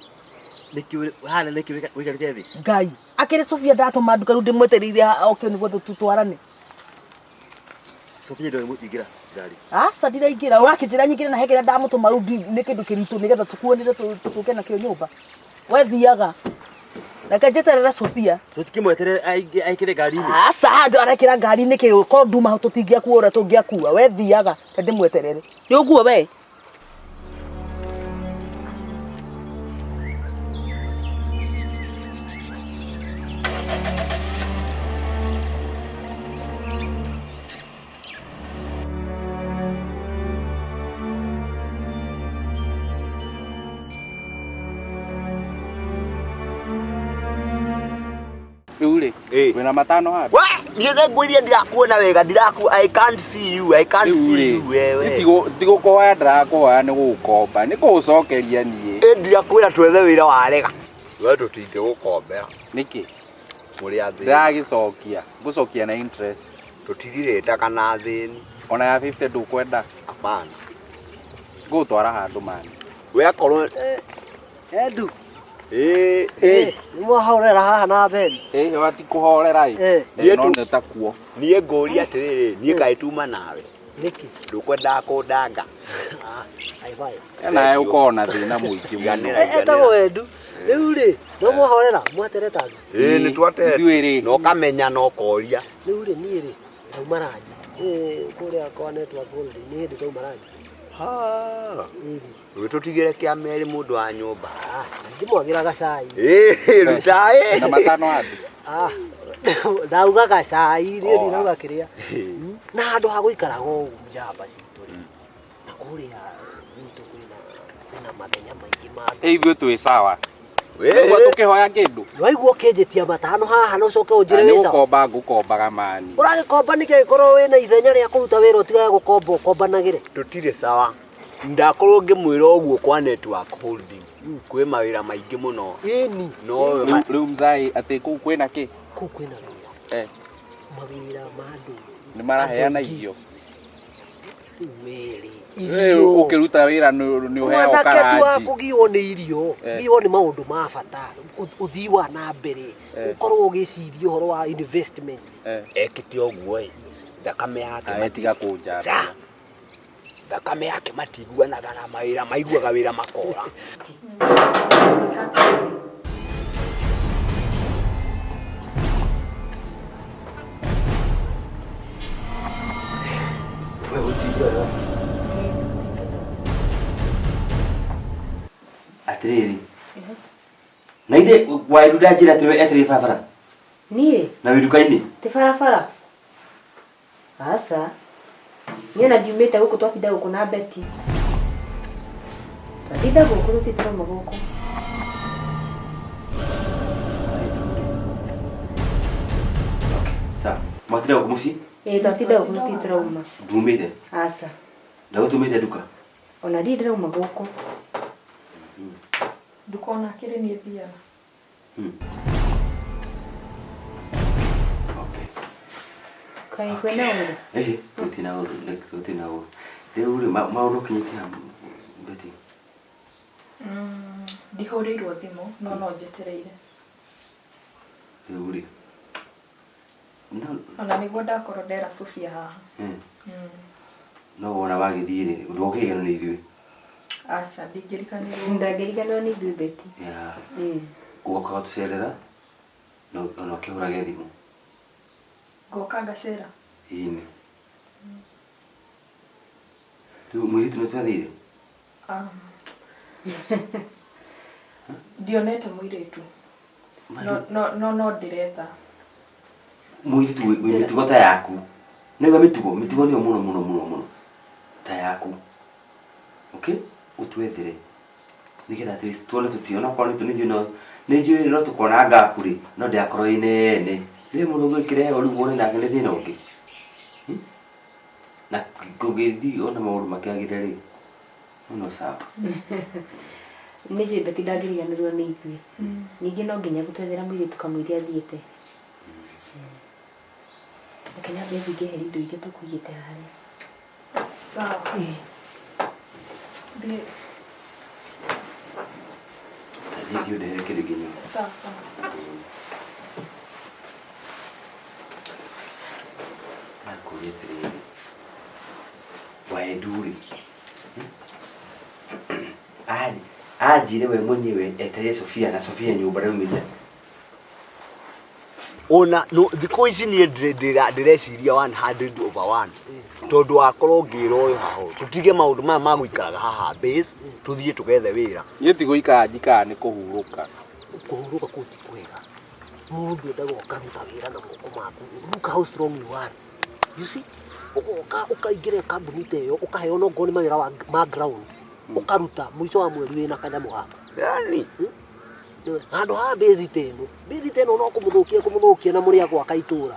Nĩkĩ hana nĩkĩ wĩikarĩte thĩ? Ngai. Akĩrĩ Sofia ndatũma nduka rĩu ndĩmwetereire oke nĩguo tũtwarane. Sofia ndoĩ mũtingĩra ngari. Aca ndiraingĩra ũrakĩnjĩra nyingĩre na he kĩrĩa ndamũtũma rĩu nĩ kĩndũ kĩritũ nĩgetha tũkuanĩre tũke nakĩo nyũmba. We thiaga. Reke njeterere Sofia. Tũtikĩmweterere aikĩre ngari-inĩ. Aca handũ arekĩra ngari nĩkĩ korwo nduma tũtingĩakua ũrĩa tũngĩakua. We thiaga reke ndĩmweterere. Nĩ ũguo we? Rĩu rĩ wĩna matano handũ We, niĩ nĩ ngwĩrire ndirakuona wega ndiraku I can't see you I can't Rĩu see rĩ you wewe. tigũkũhoya ndĩrakũhoya nĩ gũgũkomba nĩ kũgũcokeria niĩ. Ĩ ndirakwĩra twethe wĩra warega. We tũtingĩgũkombera. Nĩkĩ? Mũrĩ athĩni. Ndĩragĩcokia ngũcokia na interest. Tũtirirĩtaga na athĩni. Ona ya 50 ndũkwenda? Hapana. Ngũgũtwara handũ mani. We akorwo Edu. Ĩ Ĩ, nĩ mwahorera haha na Beni. Ĩ wati kũhorera ĩ. Ĩ. No nĩ ta kuo. Niĩ ngũria atĩrĩrĩ, niĩ kaĩ tuma nawe. Nĩkĩ? Ndũkwendaga kũndanga. Ai bai. Nawe ũkoragwo na thĩna mũingĩ mũno. Etagwo Edu. Rĩu rĩ, no mwahorera, mwatereta thĩ. Ĩ nĩ twatete. Ithuĩ rĩ. Na ũkamenya na ũkoria. Rĩu rĩ, niĩ rĩ, ndauma ranji. Ĩ, kũrĩa kwa Network Holding, nĩ hĩndĩ ndauma ranji. Ha. Ũgĩtũtigĩre kĩa merĩ mũndũ wa nyũmba. Ngĩmwagĩra gacai. Ĩ, ruta ĩ. Na matano handũ. Ah, ndauga gacai, niĩ Oh, ndinauga kĩrĩa. Na handũ ha gũikaraga ũguo njamba citũ rĩ, na kũrĩa gwitũ kwĩna kwĩna mathenya maingĩ ma Ĩ ithuĩ twĩ sawa. Nĩguo tũkĩhoya kĩndũ. Waigua ũkĩnjĩtia matano haha na ũcoke ũnjĩre Nĩ wĩ sawa. gũkomba ngũkombaga mani. Ũragĩkomba nĩkĩ angĩkorwo wĩna ithenya rĩa kũruta wĩra ũtigage gũkomba ũkombanagĩre. Tũtirĩ sawa. Ndakorwo ngĩmwĩra ũguo kwa Network Holding. Kwĩ mawĩra maingĩ mũno. Ĩni. No Rĩu mzai atĩ kũu kwĩna kĩ? Kũu kwĩna wĩra. Eh, Mawĩra ma andũ. nĩ maraheana irio. Rĩu wĩrĩ. Rĩu ũkĩruta wĩra nĩ ũheagwo Mwanake ti wa karanji. kũgiwo nĩ irio, Eh. giwo nĩ maũndũ ma bata, ũthii wa na mbere, Eh. ũkorwo ũgĩciria ũhoro wa investments. Ekĩte ũguo ĩ. Thakame yake Ae tiga kũnjambia. Thakame yake matiguanaga na mawĩra maiguaga wĩra makora. Atĩrĩrĩ. Na ithe waendu ndanjĩra atĩ we etereire barabara Niĩ na wĩ nduka-inĩ. ti barabara. Aca. Niĩ ona ndiumĩte gũkũ twatinda gũkũ na Betty. Twatinda gũkũ tũtirĩ tũrauma gũkũ. Sawa. Mwatinda gũkũ mũciĩ? Ĩ twatinda gũkũ tũtirĩ tũrauma. Ndumĩte. Aca. Ndagũtũmĩte nduka. Ona ndirĩ ndĩrauma gũkũ. Ndukona kĩrĩ niĩ thiaga. Kaĩ kwĩna ũru? Ĩhĩ, gũtirĩ na ũru, gũtirĩ na ũru. Rĩu rĩ maũndũ ũkinyĩtie ha Betty? Ndihũrĩirwo thimũ no no njetereire. Rĩu rĩ. No Ona nĩguo ndakorwo ndera Sofia haha. no wona wagĩthiĩ rĩ, ndũkĩriganĩrwo nĩ ithuĩ. Aca ndingĩriganĩrwo. Ndangĩriganĩrwo nĩ ithuĩ Betty. Yeah. Ĩ. Ũgoka ũgatũcerera na ona ũkĩhũrage thimũ. Ngoka ngacera. Ĩni. Rĩu mũirĩtu nĩ twathire? Ndionete mũirĩtu. No no no ndĩretha. Mũirĩtu wĩ mĩtugo ta yaku. Nĩũigua mĩtugo, mĩtugo nĩyo mũno mũno mũno mũno ta yaku. Okay? Ũtwethere. Nĩgetha at least tuone tũtiona okorwo nĩ nĩnjũĩ no nĩnjũĩ no tũkona gap rĩ, no ndĩgakorwo ĩ nene. Rĩrĩa mũndũ ũngĩkĩrehe ũru wone nake nĩ thĩna ũngĩ. Na kũngĩthiĩ ona maũndũ makĩagĩre rĩ, no sawa. Nĩ njũĩ Betty ndangĩriganĩrwo nĩ ithuĩ. Ningĩ no nginya gũtwethera mũirĩtu kamũira athiĩte. Reke nyambe thiĩ ngeherie indo iria tũkũigĩte harĩa. Sawa. Thiĩ. Thiĩ ũndehere kĩndũ kĩnyue. Sawa sawa. Nakũria atĩrĩrĩ, Waendu-rĩ, anjire we mwenyewe eterie Sofia na Sofia nyũmba ndaumĩte. Ona no thikũ ici niĩ ndĩreciria 100 over 1 tondũ wakorwo ngĩra ũyũ haho tũtige maũndũ maya ma gũikaraga haha base tũthiĩ tũgethe wĩra. Niĩ ti gũikara njikara nĩ kũhurũka. Kũhurũka kũu ti kwega. Mũndũ endaga ũkaruta wĩra na moko maku. Look how strong you are. You see? Ũgoka ũkaingĩra kambuni ta ĩyo ũkaheo no ngorwo nĩ mawĩra ma ground. Ũkaruta mũico wa mweri wĩna kanyamũ gaku. Yani Handũ ha mbĩthi ta ĩno. Mbĩthi ta ĩno no kũmũthũkia kũmũthũkia na mũrĩ a gwaka itũra.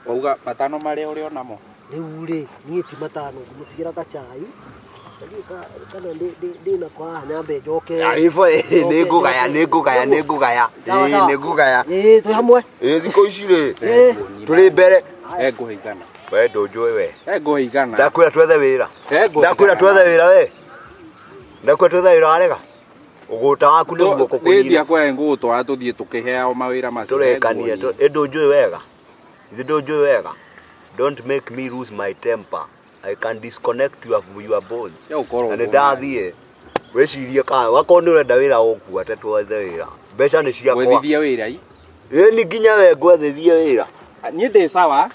Wauga matano marĩa ũrĩ onamo. Rĩu rĩ, niĩ ti matano ngũmũtigĩra gacai. Kana ndĩnako haha nyambe njoke. Aribo nĩ ngũgaya nĩ ngũgaya nĩ ngũgaya. Sawa, sawa. Nĩ ngũgaya. Ĩĩ twĩ hamwe. Ĩĩ thikũ ici rĩ Ĩĩ. tũrĩ mbere. Engũhe igana. We ndũnjũĩ we. Engũhe igana. Ndakwĩra twethe wĩra. Engũhe Ndakwĩra twethe wĩra we. Ndakwĩra twethe wĩra warega. Ũgũta waku nĩ guoko Niĩ kũnini. ndiakwĩra ngũgũtwara tũthiĩ tũkĩheao mawĩra macio. Tũrekanie ĩ ndũnjũĩ wega. Ithe ndũnjũĩ wega. Don't make me lose my temper. I can disconnect your bones. Ya ũkorwo Na nĩ ũguo. ndathiĩ. Wĩcirie kana wakorwo nĩ ũrenda wĩra ũkua te twethe wĩra. Mbeca nĩ ciakwa. Gwethithia wĩra i. Ĩ ni nginya we ngwethithie wĩra. Niĩ ndĩ sawa.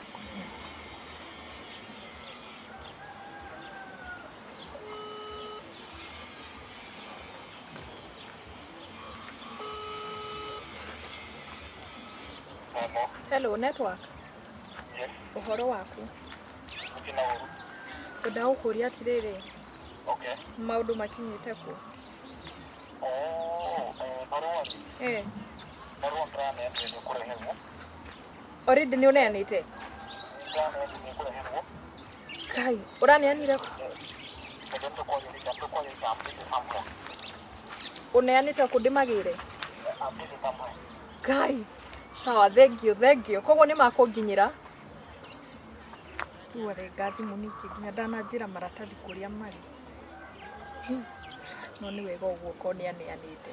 Hello network. Ũhoro waku? Ngwenda gũkũria atĩrĩrĩ. Maũndũ makinyĩte kũ? Eh. Already nĩ ũneanĩte? Kai, ũraneanire kũ? Ũneanĩte kũ ndĩmagĩre? Kai, sawa, thank you, thank you. Koguo nĩ makũnginyĩra? Rĩu arenga thimũ ningĩ nginya ndananjĩra maratathi kũrĩa marĩ. No nĩ wega ũguo korwo nĩ aneanĩte.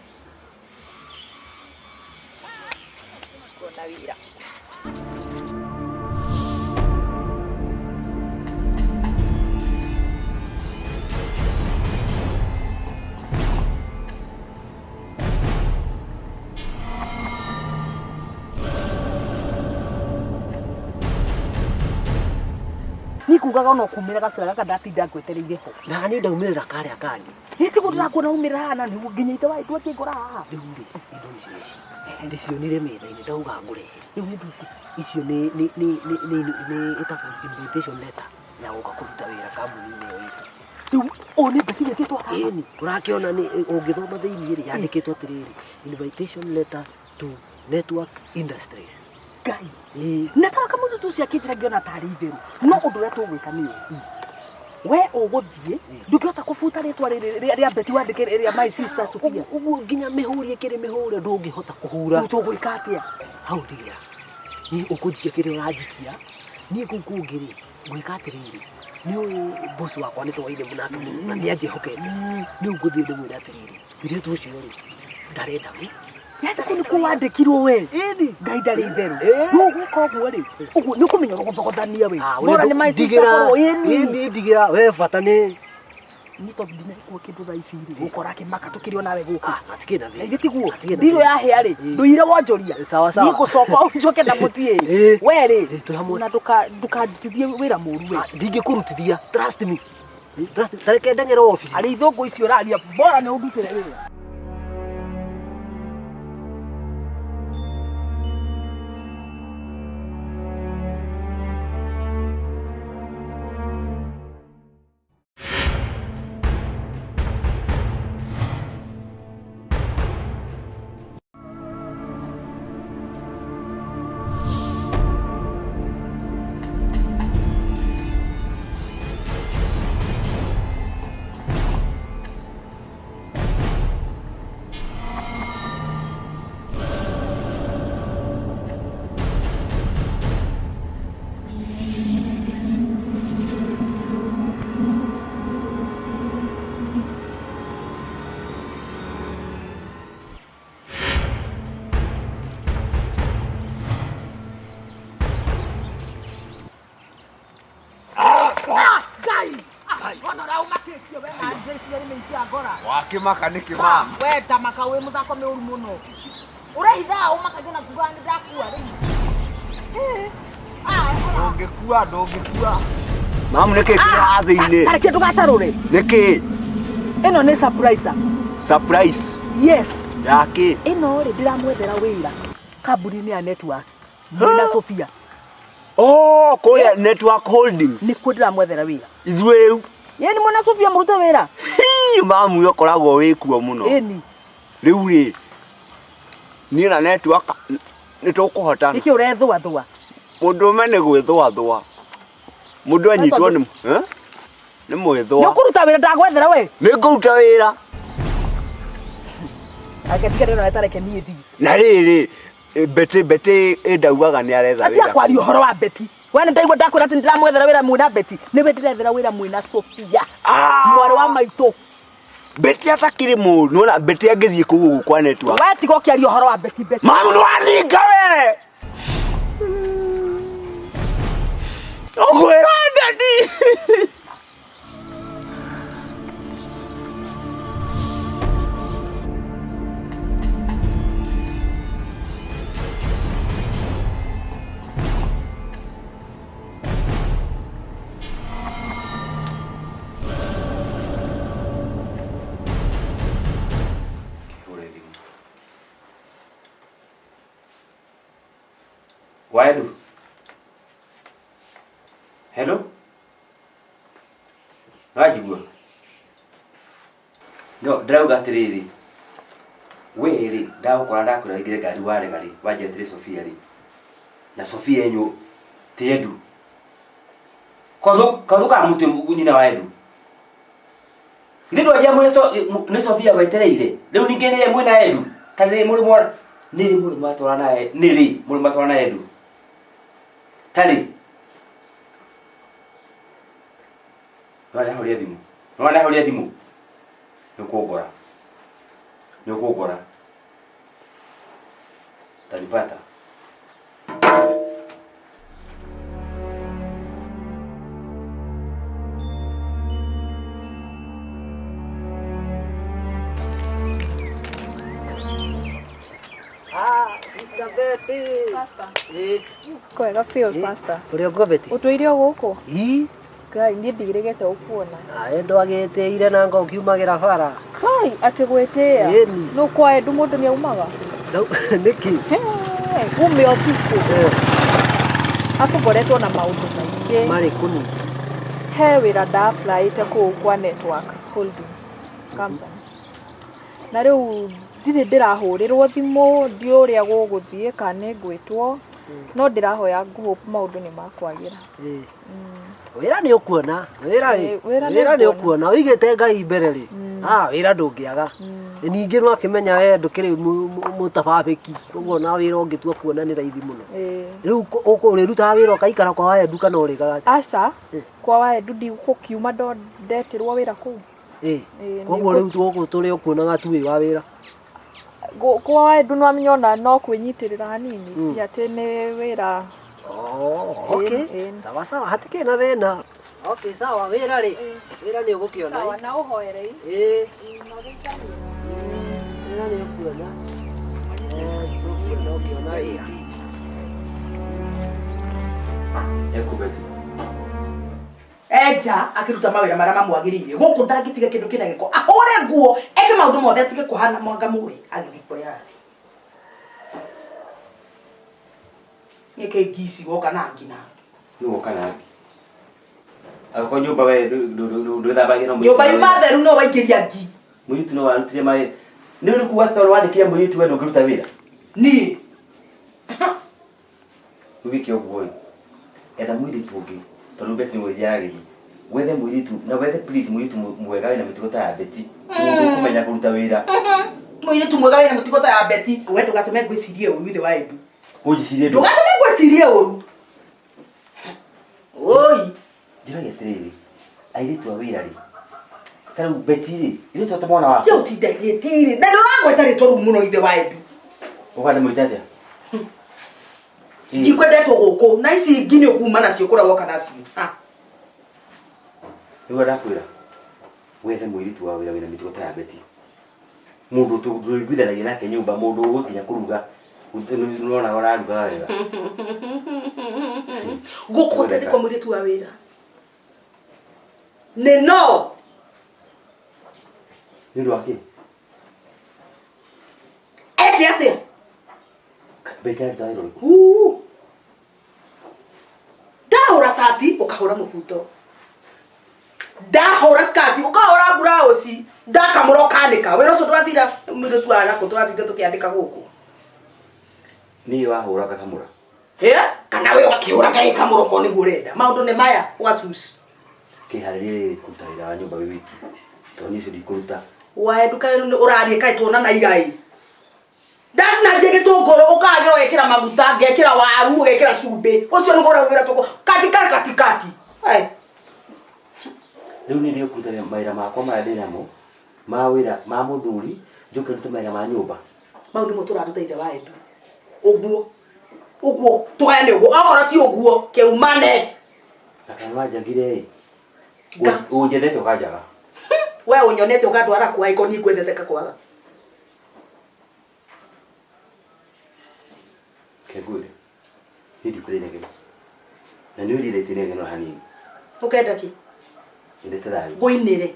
Kuona wĩra. Niĩ kugaga ona ũkumĩra gacĩra gaka ndatinda ngwetereire ho. Na niĩ ndaumĩrĩra karĩa kangĩ. Nĩ tiguo ndĩrakuona umĩrĩra haha na nĩguo nginya ithe wa itũ akĩngora haha. Rĩu rĩ, indo ici ici ndĩcionire metha-inĩ ndauga ngũrehe. Rĩu nĩ indo ici. Icio nĩ nĩ nĩ nĩ nĩ nĩ ĩtagwo invitation letter ya gũka kũruta wĩra kambuni-inĩ ĩyo itũ. Rĩu ũyũ nĩ Betty wĩtĩtwo haha. Ĩni, ũrakĩona nĩ ũngĩthoma thĩiniĩ rĩ, yandĩkĩtwo atĩrĩrĩ, invitation letter to Network Industries. Ngai. Ĩĩ. Na tawa kamũndũ tu ũcio akĩnjĩra ngĩona tarĩ itherũ. No ũndũ ũrĩa tũgwĩka nĩ ũũ. We ũgũthiĩ ndũngĩhota kũbuta rĩtwa rĩrĩ rĩa Betty wandĩke rĩa my sister Sophia. Ũguo nginya mĩhũri ĩkĩrĩ mĩhũre ndũngĩhota kũhura. Rĩu tũgwĩka atĩa? Hau ndigĩra. Niĩ ũkũnjikia kĩrĩa ũranjikia. Niĩ kũu kũngĩ rĩ, ngwĩka atĩrĩrĩ, nĩ ũĩ boss wakwa nĩ twaire nake mũno na nĩ anjĩhokete. Rĩu ngũthiĩ ndĩmwĩre atĩrĩrĩ, mũirĩtu ũcio rĩ, ndarenda wĩ. Yaani kũu nĩkuo wandĩkirwo we. Ngai ndarĩ itherũ. Rĩu ũgwĩka ũguo rĩ, ũguo nĩ ũkũmenya ũgũthogothania we. Bora nĩ my sister korwo ĩni. Ĩni ndigĩra, we bata nĩ Niĩ tondũ ndinekua kĩndũ thaa ici rĩ, gũkora akĩmaka tũkĩrĩ o nawe gũkũ. Hatikĩrĩ na thĩna. Githĩ tiguo? Hatikĩrĩ na Ndirũ thĩna. yahĩa rĩ, ndũire wonjoria. Sawa sawa. Niĩ ngũcoka njoke na mũciĩ. Ĩĩ. We rĩ, Twĩ hamwe. na ndũkandutithie wĩra mũru we. Ndingĩkũrutithia, trust me. Trust me. Tareke ndeng'ere obici. Arĩ ithũngũ icio ũraria, bora nĩ ũndutĩre wĩra. cia ngora. Wakĩmaka nĩkĩ mama? We tamaka wĩ mũthako mĩũru mũno. Ũrehitha ũmakagia na kuga nĩ ndakua rĩu. Ndũngĩkua, ndũngĩkua. Mamu nĩkĩ kĩrĩ haha thĩinĩ? Tareke ndũgatarũre. Nĩkĩ? Ĩno nĩ surprise. Surprise Yes. yakĩ? Ĩno rĩ ndĩramwethera wĩra kambuni-inĩ ya network. Mwĩna Sofia. Oh, kũrĩa Network Holdings. Nĩkuo ndĩramwethera wĩra. Ithuĩ rĩu. Ĩni mwĩna Sofia mũrute wĩra. Hii, mamu ũkoragwo wĩ kuo mũno. Ĩni. Rĩu rĩ, niĩ na network nĩ tũkũhotana. Nĩkĩ ũrethũathũa? Mũndũrũme nĩ gwĩthũathũa. Mũndũ anyitwo nĩ eh? Nĩ mwĩthũa. Nĩ ũkũruta wĩra ndagwethera we. Nĩ ngũruta wĩra. Ake tiga ndĩrona tareke niĩ thiĩ. Na rĩrĩ, Betty Betty ĩndaugaga nĩ aretha Atia wĩra. kwaria ũhoro wa Betty. We nĩ ndaigua ndakwĩra atĩ nĩ ndĩramwethera wĩra mwĩna Betty. Nĩwe ndĩrethera wĩra mwĩna Sofia. Mwarĩ wa maitũ. Betty atakĩrĩ mũũru. Nĩwona Betty angĩthiĩ kũu ũguo kwa network. We tiga ũkĩaria ũhoro wa Betty Betty. Mamu nĩ waninga we. Ũkwĩra ndadi. Hũre thimũ. Waedu. Hello? Wanjigua? No, ndĩrauga atĩrĩrĩ, we rĩ, ndagũkora ndakwĩra ũingĩre ngari warega rĩ, wanjĩra atĩrĩ Sofia rĩ, na Sofia enyu ti Edu. Kathũ ka mũtĩ nyina wa Edu. Githĩ ndwanjia mwĩ nĩ Sofia wetereire, rĩu ningĩ nĩ mwĩna Edu, ta rĩ mũrĩ mwa nĩ rĩ mũrĩ mwatwara na nĩ rĩ mũrĩ mwatwara na Edu. Tarĩ. Nĩwarehoria thimũ. Nĩwarehoria thimũ. Nĩũkũngora. Nĩũkũngora. Utanipata. Ah, Sister Betty. Pastor. Eh. Kwega biũ pastor. Ũrĩ ũguo Betty? Ũtũire o gũkũ? Ii. Ngai niĩ ndigĩrĩgĩte gũkuona. Aĩ ndwagĩtĩire na ngo ũkiumagĩra bara. Kai atĩ gwĩtĩĩa. Ĩni. Nũ kwa Edu mũndũ nĩ aumaga? Nĩkĩ? Ume ũtukũ. Abu ngoretwo na maũndũ maingĩ. Marĩkũ nĩ? He wĩra nda-applyĩte kũu kwa Network Holdings Company. Na rĩu ndirĩ ndĩrahũrĩrwo thimũ, ndiũĩ ũrĩa gũgũthiĩ kana nĩ ngwĩtwo, no ndĩrahoya ngũ-hope maũndũ nĩ makwagĩra. Wĩra nĩ ũkuona, wĩra rĩ, Wĩra nĩ wĩra nĩ nguona. ũkuona, ũigĩte Ngai mbere rĩ, ah, wĩra ndũngĩaga. Ningĩ nĩwakĩmenya we ndũkĩrĩ mũtababĩki, ũguo na wĩra ũngĩtua kuona nĩ raithi mũno. Rĩu ũrĩrutaga wĩra ũkaikara kwa Waendu kana ũrĩkaga atĩa? Aca, kwa Waendu ndigũkiuma ndetĩrwo wĩra kũu. Koguo rĩu gũkũ tũrĩ ũkuonaga tu wĩ wa wĩra. Kwa Waendu nĩwamenya ona no kwĩnyitĩrĩra hanini, ti atĩ nĩ wĩra. Oh, okay. Sawa sawa, hatikĩrĩ na thĩna. Okay, sawa, wĩra rĩ, wĩra nĩ ũgũkĩona. Sawa, na ũhoere. Ĩĩ. Wĩra nĩ ũkuona. Tũkuona ũkĩona wĩra. Eku Betty. Eja akiruta mawĩra marĩa mamwagĩrĩire. Gũkũ ndangĩtiga kĩndũ kĩna gĩko. Ahũre nguo, eke maũndũ mothe atige kũhana mwanga mũrĩ agĩthiĩ kũrĩa arathiĩ. Nĩkĩ ngi ici woka na ngi na? Nĩ woka na ngi. Angĩkorwo nyũmba we ndwĩthambagia no mũirĩtu Nyũmba yuma theru no waingĩria ngi. Mũirĩtu no warutire mawĩra. Nĩ ũrĩ kuga tondũ wandĩkire mũirĩtu we ndũngĩruta wĩra? Niĩ. Rĩu wĩke ũguo ĩ. Etha mũirĩtu ũngĩ tondũ Betty nĩ gũgĩthiĩ aragĩthiĩ. Wethe mũirĩtu na wethe please mũirĩtu mwega wĩna mĩtugo ta ya Betty. Mũndũ ũkũmenya kũruta wĩra. Mũirĩtu mwega wĩna mĩtugo ta ya Betty. We ndũgatũme ngwĩcirie ũru ithe wa Edu. Ũnjĩcirie ndũ. Ndũgatũme ngwĩcirie ũru. Oi. Njũragia atĩrĩrĩ, airĩtu a wĩra rĩ, ta rĩu Betty rĩ, ithuĩ to mwana waku. Tiga ũtinde gĩtirĩ. Na ndũragweta rĩtwa rĩu mũno ithe wa Edu. Ũkanda mwĩte atĩa? Ndikwendetwo gũkũ na ici ngi nĩ ũkuma nacio kũrĩa woka nacio. Nĩguo ndakwĩra. Wethe mũirĩtu wa wĩra wĩna mĩtugo ta ya Betty. Mũndũ tũiguithanagia nake nyũmba, mũndũ ũgũkinya kũruga. Nĩwona ũraruga wega. Gũkũ gũtandĩkwo mũirĩtu wa wĩra. Nĩ no. Nĩ ũndũ wa kĩ? Eke atĩa? Betty aruta wĩra ũrĩkũ? Huu. Ndahũra cati ũkahũra mũbuto. Ndahũra skati ũkahũra blouse. Ndakamũra ũkanĩka. Wĩra ũcio ndwathira mũirĩtu wa nakũ tũratinda tũkĩandĩka gũkũ. Niĩ wahũra ngakamũra. Hĩ? Kana we ũgakĩhũra ngagĩkamũra okorwo nĩguo ũrenda. Maũndũ nĩ maya ũgacuci. Kĩharĩrie rĩrĩ kũruta wĩra wa nyũmba wĩ wiki. Tondũ niĩ ũcio ndikũruta. Wae nduka ũrathiĩ kaĩ tuonana ira ĩ. Ndatinangia gĩtũngũrũ ũkagĩra ũgekĩra maguta ngekĩra waru ũgekĩra cumbĩ. Ũcio nĩguo ũraugĩra tũkũ katika katikati. Ai. Rĩu niĩ ndĩkũruta mawĩra makwa marĩa ndĩnamo ma wĩra ma mũthuri njoke ndute mawĩra ma nyũmba. Mau nĩmo tũraruta ithe wa Edu. Ũguo. Ũguo tũgayane ũguo. Okorwo ti ũguo kĩumane. Na kana wanjagire ĩ. Ũnjendete ũkanjaga. We ũnyonete ũkandwara kwa ĩko niĩ ngwendete ngakwaga. Reke ngwĩre. Niĩ ndikwenda inegene. Na nĩ ũrĩrĩte inegene ona hanini. Ũkenda kĩ? Nyendete thayũ. Ngũinĩre.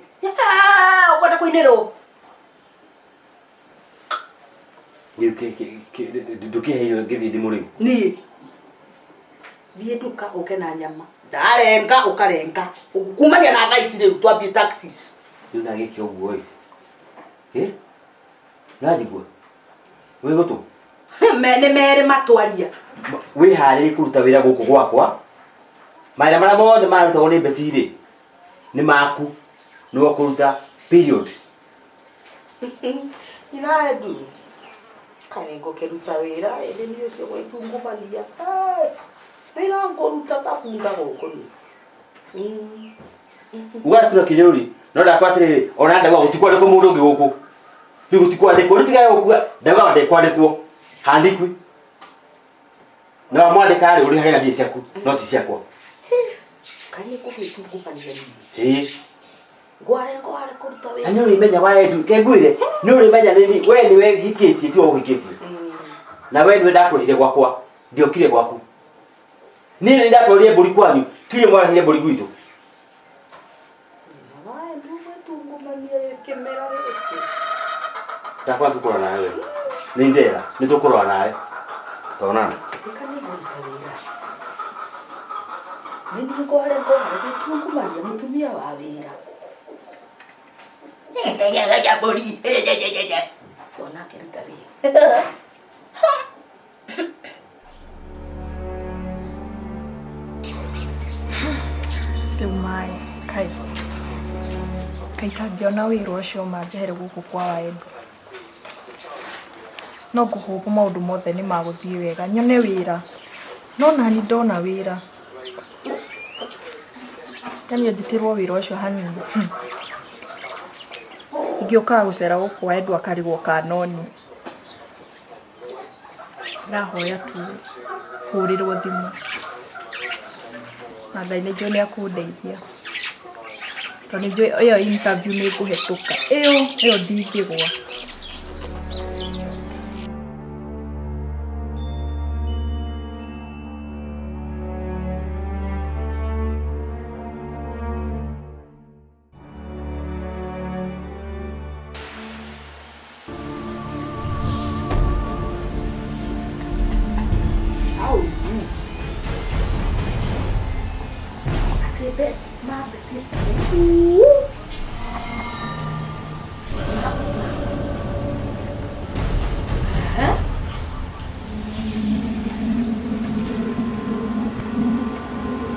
Ũkwenda kũinĩrwo? Rĩu ndũkĩheirwo ngĩthiĩ ndĩmũrĩu. Niĩ. Thiĩ nduka ũke na nyama. Ndarenga ũkarenga. Kumania na thaa ici rĩu twambie taxis. Rĩu nagĩke ũguo ĩ. Ĩ? Ũranjigua? Wĩ gũtũ? Nĩ merĩ matwaria. Wĩharĩrie kũruta wĩra gũkũ gwakwa. Mawĩra marĩa mothe mararutagwo nĩ Betty rĩ, nĩ maku. Nĩwe ũkũruta period. Nyina Edu. Kaĩ ngũkĩruta wĩra ĩndĩ niĩ ũcio gwĩtungumania. Wĩra ngũruta ta bunda gũkũ niĩ. Ugatura kĩnyũrũri no ndakwa atĩrĩrĩ ona ndauga gũtikwandĩkwo mũndũ ũngĩ gũkũ. Rĩu gũtikwandĩkwo rĩu tigaga gũkua ndauga ndekwandĩkwo handikwi. Na wamwandĩka rĩ ũrĩhage na mbia ciaku no ti ciakwa. Kaĩ nĩ ngũgĩtungumania niĩ. Ĩĩ. Ngware ngware kũruta Na wĩra. nĩ ũrĩmenya wa Edu ke ngwĩre nĩ ũrĩmenya nĩ we nĩwe hikĩtie tiwe ũhikĩtie. Na we nĩwe ndakũrehire gwakwa ndiokire gwaku. Niĩ nĩ ndatwarire mbũri kwanyu tirĩ mwarehire mbũri gwitũ. Ndakwa tũkũrora nawe we. Nĩ ndera nĩ tũkũrora nawe. Tonana. Nĩ niĩ ngware ngware gwĩtungumania mũtumia wa wĩra. Mbũri. Wona akĩruta wĩra. Rĩu maĩ kai kai itangĩona wĩra ũcio manjehere gũkũ kwa Waedu. No ngũhũthũ maũndũ mothe nĩ magũthiĩ wega nyone wĩra. No nani ndona wĩra. Yani njĩtĩrwo wĩra ũcio hanini. Ingĩũkaga gũcera gũkũ Waedu akarigwo kanoni. Ndahoya tu hũrĩrwo thimũ. Na Ngai nĩ njũĩ nĩ akũndeithia. Tondũ nĩ njũĩ ĩyo interview nĩ ngũhetũka. Ĩyo ĩyo ndingĩgwa.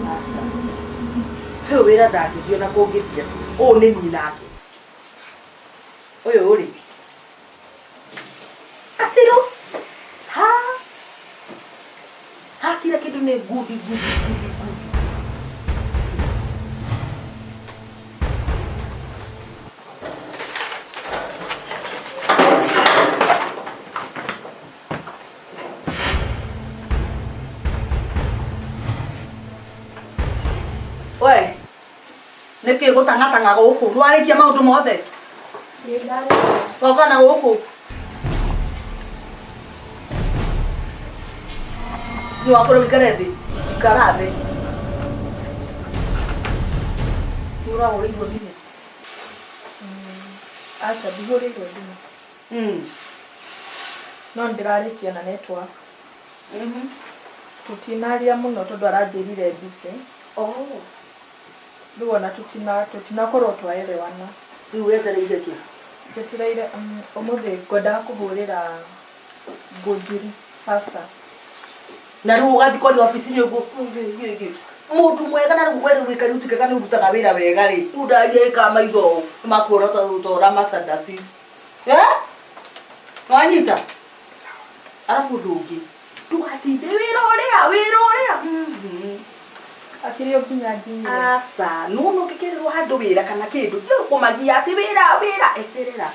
Aca. Ũyũ wĩra ndangĩthiĩ ona kũngĩthiĩ atĩa. Ũyũ nĩ niĩ nake. Ũyũ rĩ. Atĩrũ. Ha. Ha kila kĩndũ nĩ ngundi ngundi ngundi ngundi. We. Nĩkĩ gũtang'atang'a gũkũ? Nĩwarĩkia maũndũ mothe? Woka na gũkũ? Nĩwakwĩra ũikare thĩ? Ikara thĩ. Nĩũrahũrĩirwo thimũ? Aca ndihũrĩirwo thimũ. No nĩndĩrarĩtie na network. Tũtinaria mũno tondũ aranjĩrire busy. Rĩu ona tũtinakorwo twaelewana. Rĩu wetereire kĩ? Njetereire ũmũthĩ ngwendaga kũhũrĩra Ngũnjiri pastor. Na rĩu ũgathiĩ kwaria wabici-inĩ ũguo mũndũ mwega na rĩu we rĩu wĩka rĩu tuĩkaga nĩ ũrutaga wĩra wega rĩ rĩu ndagĩka maitho ũũ nĩmakuona ta ũra Mercedes eh wanyita arabu ũndũ ũngĩ ndũgatinde wĩra ũrĩa wĩra ũrĩa Akĩrĩ o nginya nginyire. Aca, nĩwona ũngĩkerĩrwo handũ wĩra kana kĩndũ, tiga kũmagia atĩ wĩra wĩra, eterera.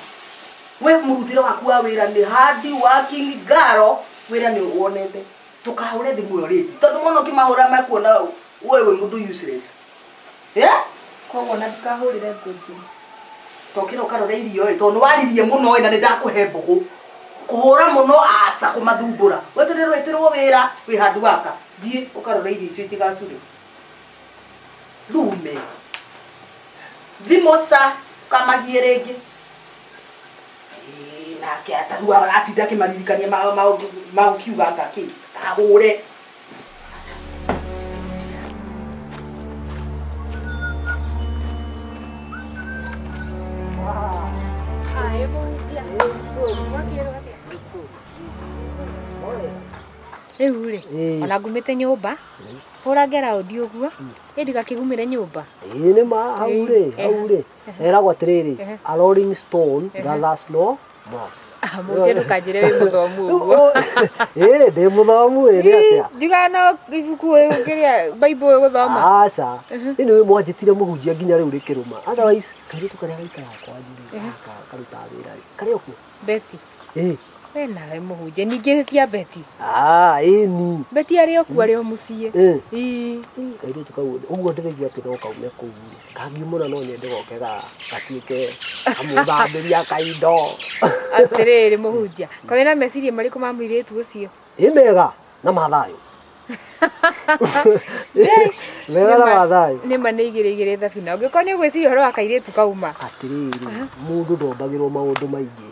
We mũrutĩre waku wa wĩra nĩ hard working girl, wĩra nĩ wonete. Ndũkahũre thimũ ĩyo rĩngĩ, tondũ mwana ũkĩmahũra mekuona we wĩ mũndũ useless. Eh? Koguo ona ndikahũrĩre Ngũnjiri. Tokĩra ũkarore irio ĩ, tondũ nĩwaririe mũno ĩ, na nĩndakũhe mbũgũ. Kũhũra mũno aca, kũmathumbũra. Weterere wĩtĩrwo wĩra, wĩ handũ waka. Thiĩ ũkarore irio icio itigacure. Rume. Thimũ ca, ũkamagie rĩngĩ. Ĩĩ, nake atarua aratinda akĩmaririkania magũkiuga anga kĩ, kahũre. Rĩu rĩ, ona ngumĩte nyũmba, hũrange raundi ũguo, ĩ ndigakĩgumĩre nyũmba. Ĩĩ nĩ ma hau rĩ, hau rĩ, heragwo atĩrĩrĩ, a rolling stone gathers no moss. Mũhunjia ndũkanjĩre wĩ mũthomu ũguo. Ĩĩ ndĩ mũthomu ĩ nĩ atĩa? Njugaga no ibuku kĩrĩa Bible ũgũthoma. Aca. Nĩ nĩ mwanjĩtire mũhunjia nginya rĩu rĩkĩrũma. Otherwise kairĩtu karĩa gaikaraga kwanyu rĩ, gaka karutaga wĩra rĩ, karĩ o kuo? Betty. Ĩĩ. We nawe mũhunjia ningĩ cia Betty. Ah, ĩni. Betty arĩ o kuo arĩ o mũciĩ. Ĩĩ. Ĩĩ. Kairĩtu kau ũguo ndĩraigua atĩ no kaume kũu rĩ. Kangiumũra no nyende goke gatuĩke kamũthambĩria kaindo. Atĩrĩrĩ mũhunjia, kaĩ wĩna meciria marĩkũ ma mũirĩtu ũcio? Ĩ mega na ma thayũ. Mega na ma thayũ. Nĩ ma nĩ igĩrĩ igĩrĩ thabina. Ũngĩkorwo nĩ ũgwĩciria ũhoro wa kairĩtu kauma. Atĩrĩrĩ, mũndũ ndombagĩrwo maũndũ maingĩ.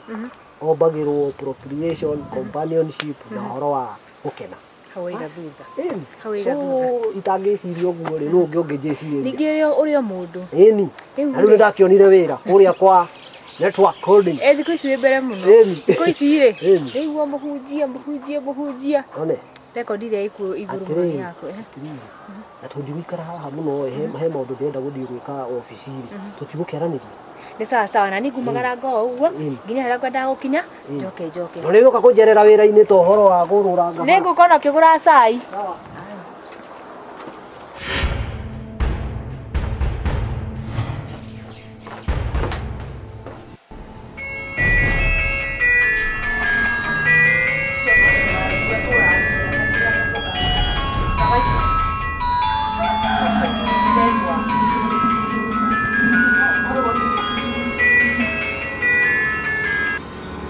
Ombagĩrwo procreation, companionship na ũhoro wa gũkena. Hau waiga thutha. Ĩni. Hau waiga So thutha. itangĩciria ũguo rĩ, nũ ũngĩ ũngĩnjĩcirĩria? Ningĩ ũrĩ o mũndũ. Ĩni. Rĩu Na rĩu nĩ ndakĩonire wĩra kũrĩa kwa network holding. Eh, thikũ ici wĩ mbere mũno. Ĩni. Thikũ ici rĩ, Ĩni. rĩu o mũhunjia, mũhunjia, mũhunjia. One. Rekondi ĩrĩa ĩkuo igũrũ mũno nĩ Atĩrĩrĩ, yaku. eh. atĩrĩrĩ. Na tondũ ndigũikara haha mũno ĩ, he maũndũ ndĩrenda gũthiĩ gwĩka obici-rĩ, tũtigũkĩaranĩria? Nĩ sawa sawa, na niĩ ngumagara ngo o ũguo, Ĩni. nginya harĩa ngwendaga gũkinya, njoke njoke. Na nĩ ũgũka kũnjerera wĩra-inĩ ta ũhoro wa kũrũra Nĩ ngũkorwo na ũkĩgũra cai.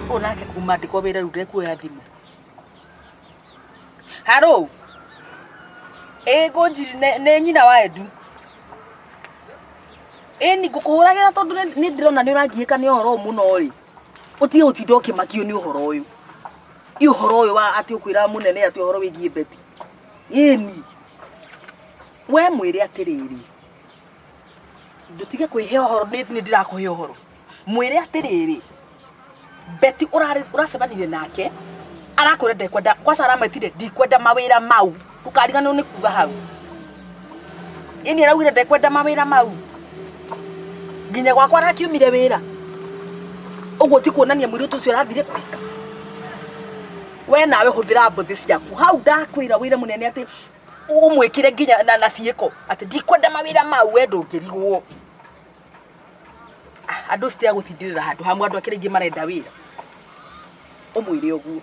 Ũyũ nake kuma andĩkwo wĩra rĩu ndekuoya thimũ. Harũ. Ĩ ngũnjiri nĩ nyina wa Edu. Ĩni ngũkũhũragĩra tondũ nĩ ndĩrona nĩ ũrangiĩka nĩ ũhoro ũyũ mũno rĩ. Ũtige gũtinda ũkĩmakio nĩ ũhoro ũyũ. Ĩ ũhoro ũyũ wa atĩ ũkwĩra mũnene atĩ ũhoro wĩgiĩ Betty. Ĩni. We mwĩre atĩrĩrĩ. Ndũtige kwĩhe ũhoro nĩ nĩ ndĩrakũhe ũhoro. Mwĩre atĩrĩrĩ. Betty ũracemanirie nake arakwĩra ndekwenda kwanza aramwĩtire ndikwenda mawĩra mau ndũkariganĩrwo nĩ kuga hau ĩni araugire ndekwenda mawĩra mau nginya gwakwa arakiumire wĩra ũguo ti kuonania mũirĩtu ũcio arathire kũhika we nawe hũthĩra mbũthĩ ciaku hau ndakwĩra wĩra mũnene atĩ ũmwĩkĩre nginya na ciĩko atĩ ndikwenda mawĩra mau we ndũngĩrigwo andå citia gũtindĩrĩra handũ hamwe andũ akĩrĩ aingĩ marenda wĩra ũmwĩre ũguo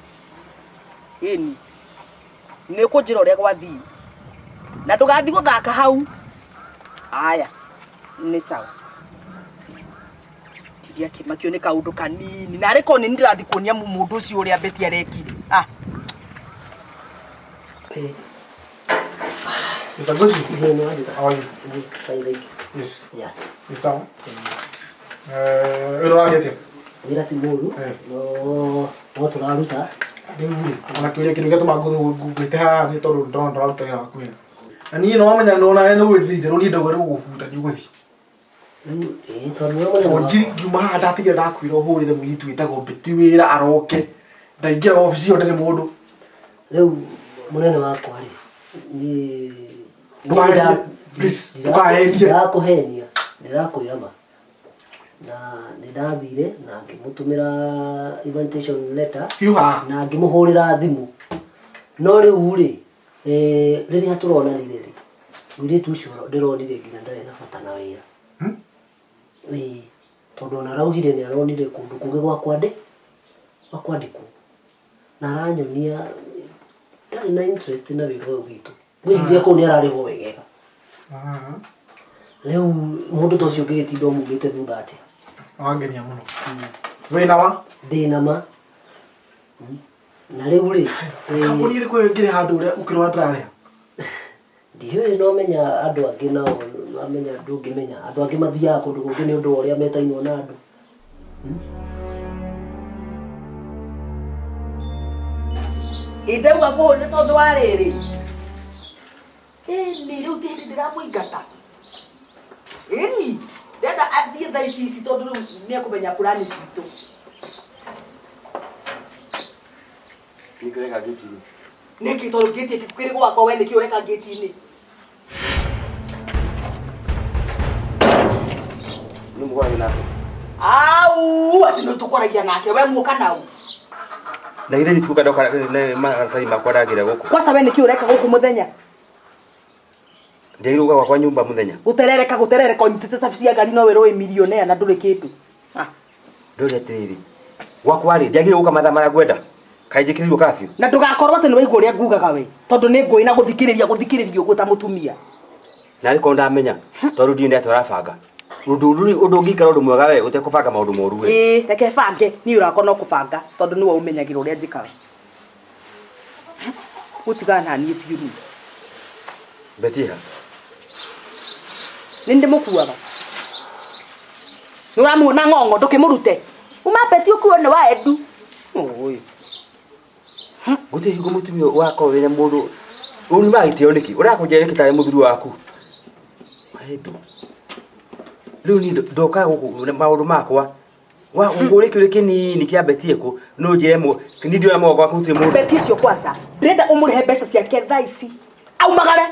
ĩni nĩ ũkũnjĩra ũrĩa gwathiĩ na ndũgathiĩ gũthaka hau aya Nĩ sawa. Tiria kĩmakio nĩ kaũndũ kanini. Na arĩ korwo nĩ niĩ ndĩrathiĩ kuonia mũndũ ũcio ũrĩa Betty arekire. Ah. Mr. Gochi. How are you? Fine, thank you. Yes. Yeah. Ni sawa. Wĩra ũrathiĩ atĩa? Wĩra ti mũru, no no tũraruta. Rĩu rĩ, ona kĩũria kĩndũ gĩatũma ngwĩte haha nĩ tondũ ndĩrona ndũraruta wĩra waku wega. Na niĩ no wamenya no nawe nĩ ũgwĩthiĩ itherũ niĩ ndauga nĩ gũgũbuta nĩ ũgũthiĩ. Rĩu ĩĩ tondũ nĩwe mũnene wakwa. Nji ngiuma haha ndatigire ndakwĩra ũhũrĩre mũirĩtu wĩtagwo Betty wĩra aroke. Ndaingĩra obici ĩyo ndĩrĩ mũndũ. Rĩu mũnene wakwa rĩ, niĩ Ndũkahenie, please, ndũkahenie. Ndirakũhenia, ndĩrakwĩra ma. Na nĩ ndathire na ngĩmũtũmĩra invitation letter Hiũha. na ngĩmũhũrĩra thimũ. No rĩu rĩ, rĩrĩa tũronanire rĩ, mũirĩtu ũcio ndĩronire nginya ndarĩ na bata na wĩra. Ĩĩ, tondũ ona araugire nĩ aronire kũndũ kũngĩ gwa gwa kwandĩkwo. Na aranyonia ndarĩ na interest na wĩra ũyũ witũ. Ngwĩciria kũu nĩ ararĩhwo wegega. Rĩu mũndũ ta ũcio ũngĩgĩtinda ũmumĩte thutha atĩa? Wangenia mũno. Wĩna wa? Ndĩna ma. Na rĩu rĩ, Kambuni ĩrĩkũ ĩyo ĩngĩrĩha andũ ũrĩa ũkĩrora ndĩrarĩha? Ndiũĩ no menya andũ angĩ nao namenya ndũngĩmenya andũ angĩ mathiaga kũndũ kũngĩ nĩ ũndũ wa ũrĩa metainwo na andũ. Ĩ ndauga ngũhũrĩre tondũ wa rĩrĩ. Ĩni rĩu ti hĩndĩ ndĩramũingata. Ĩni ndenda athiĩ thaa ici ici tondũ rĩu nĩekũmenya purani citũ. Nĩkĩreka ngĩti-inĩ. Nĩkĩ tondũ ngĩti kĩrĩ gwakwa we nĩkĩ ũreka ngĩti-inĩ? Nĩ mũkwaragia nake. Au, atĩ nĩ tũkwaragia nake we muoka nau. Na githĩ nituoka ndoka na maratathi makwa ndagĩra gũkũ. Kwanza we nĩkĩ ũreka gũkũ mũthenya? Ndiagĩrĩirwo gũka gwakwa nyũmba mũthenya. Gũterereka gũterereka ũnyitĩte cabi cia ngari no wĩrwo wĩ milionea na ndũrĩ kĩndũ. Ndũrĩ atĩrĩrĩ. Gwakwa rĩ, ndiagĩrĩirwo gũka mathaa marĩa ngwenda. Kaĩ njĩkĩrĩirwo curfew? Na ndũgakorwo atĩ nĩ waigua ũrĩa ngugaga we tondũ nĩ ngũĩ na gũthikĩrĩria gũthikĩrĩria ũguo ta mũtumia. Na arĩ korwo ndamenya tondũ ndiũĩ nĩ atĩa ũrabanga. Ũndũ ũndũ ũngĩikara ũndũ mwega we ũtekũbanga maũndũ moru we. Ĩĩ, reke bange niĩ ũrakwa no kũbanga tondũ nĩwe ũmenyagĩra ũrĩa njĩkaga. Gũtigana na niĩ biũ niĩ. Betty ha? Nĩ ndĩmũkuaga. Nĩ ũramuona ng'ong'o ndũkĩmũrute. Uma Betty ũkuo nĩ wa Edu. Ũĩ. Gũtirĩ hingo mũtumia wakorwo wĩna mũndũ ũnimaga gĩtĩo nĩkĩ? Ũrakũnjĩra nĩkĩ tarĩ mũthuri waku? Edu. Rĩu niĩ ndoka gũkũ na maũndũ makwa. Wa ũngũrĩ kĩũria kĩnini kĩa Betty ĩkũ no njĩre niĩ ndĩrona mũgongo waku gũtirĩ mũndũ. Betty ũcio kwanza ndĩrenda ũmũrĩhe mbeca ciake thaa ici. Aumagare.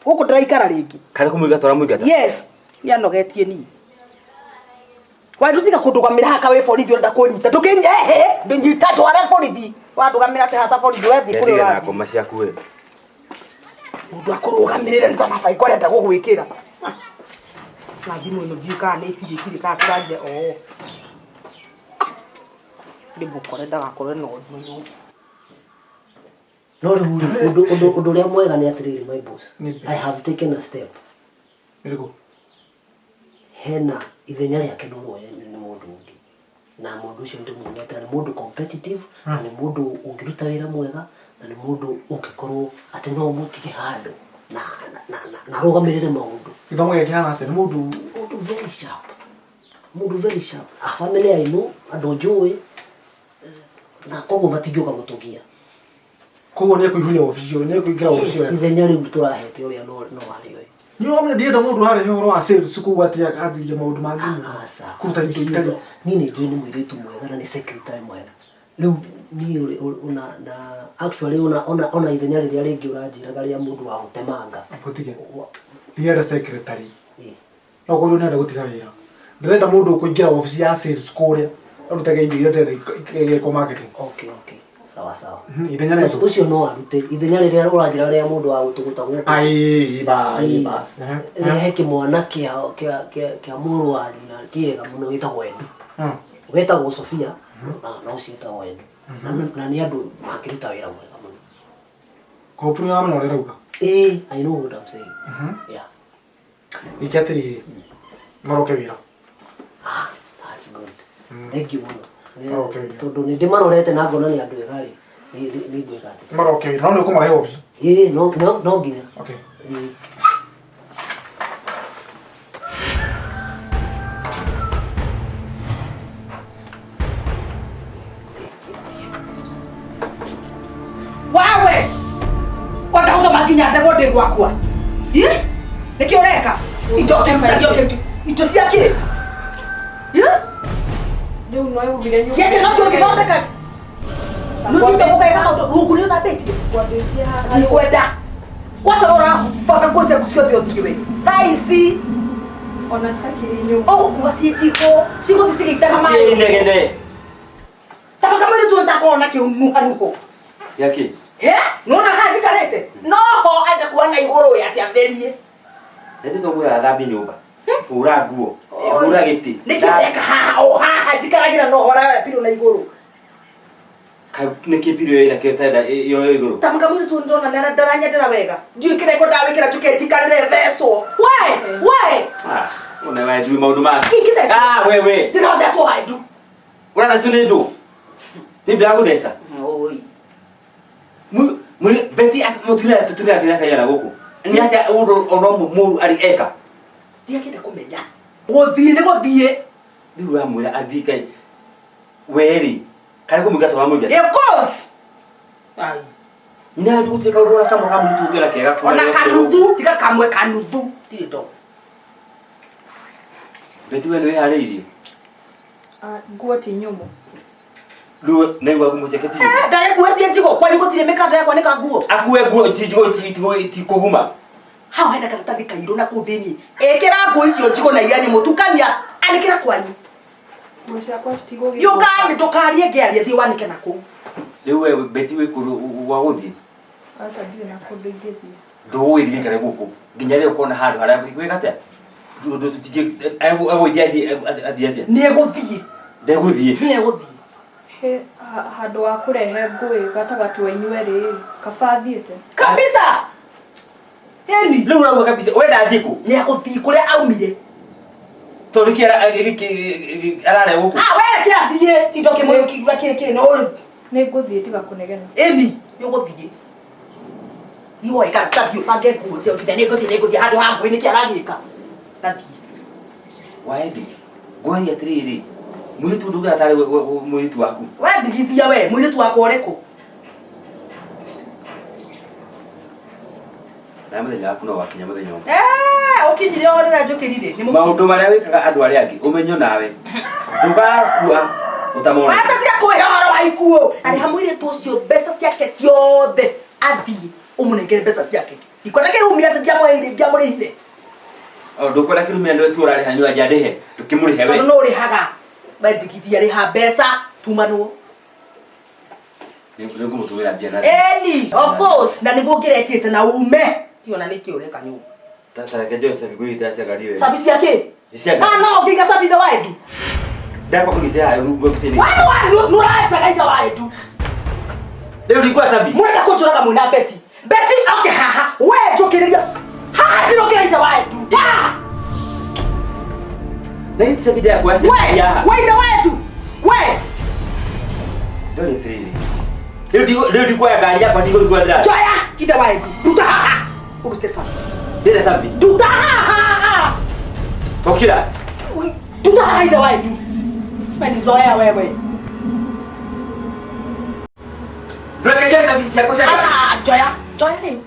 Gũkũ ndĩraikara rĩngĩ. Kana kũmũingata ũramũingata? Yes, nĩanogetie niĩ. Wandu tiga kũndũgamĩra haha wĩ borithi ũrenda kũnyita. Ndũkĩnye ehe, ndũnyita ndware borithi. Wandũgamĩra atĩ hata borithi wethiĩ kũrĩa Ndendige na ũrathiĩ. ngoma ciaku we. Mũndũ akũrũgamĩrĩre nĩ ta mabaiko arenda gũgwĩkĩra. Na thimũ ĩno ndiũĩ kana nĩ ĩtirĩkire kana tũrarire oo. Ndĩmũkore ndagakorwe na ũndũ. No rĩu rĩ, ũndũ ũndũ ũndũ ũrĩa mwega nĩ atĩrĩrĩ my boss. I have taken a step. Ĩrĩkũ? Hena ithenya rĩake no rĩoye nĩ mũndũ ũngĩ. Na mũndũ ũcio ndĩmuona atĩ nĩ mũndũ competitive, na nĩ mũndũ ũngĩruta wĩra mwega, na nĩ mũndũ ũngĩkorwo atĩ no ũmũtige handũ na na na na arũgamĩrĩre maũndũ. Gĩthomo gĩake kĩhana atĩa? Nĩ mũndũ Mũndũ very sharp. Mũndũ very sharp. A family I know, andũ njũĩ, na koguo matingĩũka gũtũgia. Koguo nĩ ekũihũria obici ĩyo, nĩ ekũingĩra obici ĩyo. Ithenya rĩu tũrahete ũrĩa no no arĩoe. Niĩ wamenya ndirenda mũndũ ũrarehe ũhoro wa sales kũu atĩ athirie maũndũ mangĩ mũno. Kũruta indo itarĩ. Niĩ nĩ njũĩ nĩ mũirĩtu mwega na nĩ secretary mwega. Rĩu niĩ ona na actually ona ona ona ithenya rĩrĩa rĩngĩ ũranjĩraga rĩa mũndũ wa gũtemanga. Ũtige. Ndirenda secretary. No korwo nĩrenda gũtiga wĩra. Ndĩrenda mũndũ ũkũingĩra obici ya sales kũrĩa arutage indo iria ndĩrenda igekwo marketing. Okay, okay. Sawa sawa. Ithenya rĩrĩkũ? Ũcio no arute ithenya rĩrĩa ũranjĩra rĩa mũndũ wa gũtũgũta gũkũ. Ai, ba, ai, bas. Rehe kĩmwana kĩa kĩa kĩa kĩa mũrũ wa nyina kĩega mũno gĩtagwo Edu. Wetagwo Sofia na na ũcio wĩtagwo Edu. Na na nĩ andũ mangĩruta wĩra mwega mũno. Koguo nĩ ũramenya ũrĩa ũrauga. Ĩĩ, I know what I'm saying. Yeah. Ike atiriri maroke wira. Ah, that's good. Thank you mũno. Maroke wĩra. Tondũ nĩ ndĩmarorete na ngona nĩ andũ ega rĩ, nĩ ngwĩka atĩ. Maroke wira no nĩ ũkũmarehe obici. Ĩĩ, no no no nginya. Okay. Ĩĩ. Wawe watahuta makinya ndegwo ndĩ gwakwa. Ĩ? Nĩkĩ ũreka? Indo ũkĩruta kĩ indo cia kĩ? Ĩ? Rĩu no ugire nyũmba. Gĩkĩ nokĩo ũngĩthondeka. Nũthiĩte gũkaĩka maũndũ rungu nĩ ũthambĩtie? Ngwambĩtie haha. Ndikwenda. Kwanza ũrabanga nguo ciaku ciothe ũthiĩ we. Thaa ici Ona citakĩrĩ nyũmba. ũgũkua ciĩ njiko cigũthiĩ cigĩitaga maĩ. Inegene. Tabaka mwĩrĩ tu ntakorwo na kĩhunuhanuho. Yaki. He? Nĩwona haha njikarĩte? Noho enda kuona na igũrũ we atĩ atherie. Nĩ tũgwĩra thambia nyũmba. Hũra nguo. Hũra gĩtĩ. Nĩkĩ ũreka haha o haha njikaragĩra noho ũraoya pillow na igũrũ. Nĩkĩ pillow ĩna kĩo tenda yoyo igũrũ. Tamka mwĩrĩ tu ndona nĩ ndaranyendera wega. Ndiũĩ kĩrĩa ngwendaga wĩkĩra njũke njikarĩre thecwo. We! We! Ah, ona wewe ndui maũndũ make. Ingĩtheca. Ah, wewe. Ndĩrathecwo waendu. Ũrathecwo nĩ ndũ. Nĩ ndĩragũtheca. Oi. Mwĩ Beti mũtumia tũtumia kĩrĩa kaigana gũkũ. Nĩ atĩa ũndũ ona ũmwe mũru arĩ eka. Ndiakĩenda kũmenya. Gũthiĩ nĩ gũthiĩ. Rĩu ũramwĩra athiĩ kaĩ we rĩ kana kũmũingata ũramũingata. Of course. Ai. Nyina andũ gũtirĩ kaũndũ ona kamwe ka mũirĩtu ũngĩona kega Ona kanuthu tiga kamwe kanuthu. Ndirĩ ndo. Beti we nĩ wĩharĩirie. Ah, nguo ti nyũmũ. Rĩu naigua nguo ciake ti Eh, ndarĩ nguo ciĩ njigũ kwanyu gũtirĩ mĩkanda ya kwanĩka nguo. akue nguo ti njigũ ti kũguma. Hau hena karatathi kairũ na kũu thĩiniĩ. Ĩkĩra nguo icio njigũ na iria nyũmũ tukania anĩkĩra kwanyu. Nguo ciakwa citigũgĩthũka. Yũkani ndũkarie ngĩaria thiĩ wanĩke na kũu. Rĩu we Beti wĩ kũndũ gwa gũthiĩ. Aca ndirĩ na kũndũ ingĩthiĩ. Ndũgũgĩthiĩ gĩikare gũkũ nginya rĩrĩa ũkona handũ harĩa gwĩka atĩa ndũ tũtingĩ egũthiĩ athiĩ atĩa Nĩ egũthiĩ. ndegũthiĩ Nĩ egũthiĩ. He handũ wa kũrehe ngũĩ gatagatĩ wa inyuĩ rĩ, kaba thiĩte. Kabisa. Ĩni. Rĩu ũrauga kabisa we ndathiĩ kũ? Nĩ egũthiĩ kũrĩa aumire. Tondũ nĩkĩ ararĩa gũkũ? Ah, we reke athiĩ. Tinda ũkĩmũĩ ũkiuga kĩ kĩ no ũrĩ. Nĩ ngũthiĩ tiga kũnegena. Ĩni, nĩ ũgũthiĩ. Thiĩ woe karatathi ũbange nguo njerũ tinda nĩ ngũthiĩ nĩ ngũthiĩ handũ ha ngũĩ nĩkĩ aragĩka. Na thiĩ. Waendi ngũragia atĩrĩrĩ mũirĩtu ndũngĩra tarĩ mũirĩtu waku. We ndigithia we mũirĩtu wakwa ũrĩkũ? Na mũthenya waku no wakinya mũthenya ũmwe. Eh, ũkinyire o rĩrĩa njũkĩrire. Nĩ mũkinyu. Maũndũ marĩa wĩkaga andũ arĩa angĩ ũmenyo nawe ndũgakua ũtamona. Wata tiga kũhe ũhoro wa ikuũ. Arĩha mũirĩtu ũcio mbeca ciake ciothe athiĩ ũmũnengere mbeca ciake. Ndikwenda kĩrumi atĩ ndiamũheire ndiamũrĩhire. O ndũkwenda kĩrumi nĩwe tu ũrarĩha nĩ anja ndĩhe ndũkĩmũrĩhe we. Tondũ no ũrĩhaga. We ndigithia rĩha mbeca tumanwo. Nĩ ngũmũtũmĩra mbia na Eni, of course, na nĩguo ngĩrekĩte na ume. Tiona nĩkĩ ũreka nyũmba. Tareke njoe cabi ngũigĩte cia ngari wega. Cabi cia kĩ? Nĩ cia ngari. Ah, no ũngĩiga cabi ithe wa Edu. Ndakwa kũgitĩra hayo rĩu ngũgitĩra. Wani wa nũranjaga ithe wa Edu. Rĩu ndikuoya cabi. Mũrenda kũnjũraga mwĩna Beti. Beti oke haha, we njũkĩrĩria. Haha ndĩrokĩra ithe wa Edu. Haha. Na hii cabi ndakuoya We, cabi haha. we ithe wa Edu. We. Ndore atĩrĩrĩ. Rĩu ndikuoya ngari yakwa ndigũthiĩ kũrĩa ndĩrathiĩ. Njoya ithe wa Edu. Ruta haha. Ũrute cabi. Ndĩrenda cabi. Nduta haha. Tokĩra. Nduta haha ithe wa Edu. Umenizoea wewe. Ndũreke njoe cabi ciakwa cia ngari. Ah, njoya. Njoya rĩu.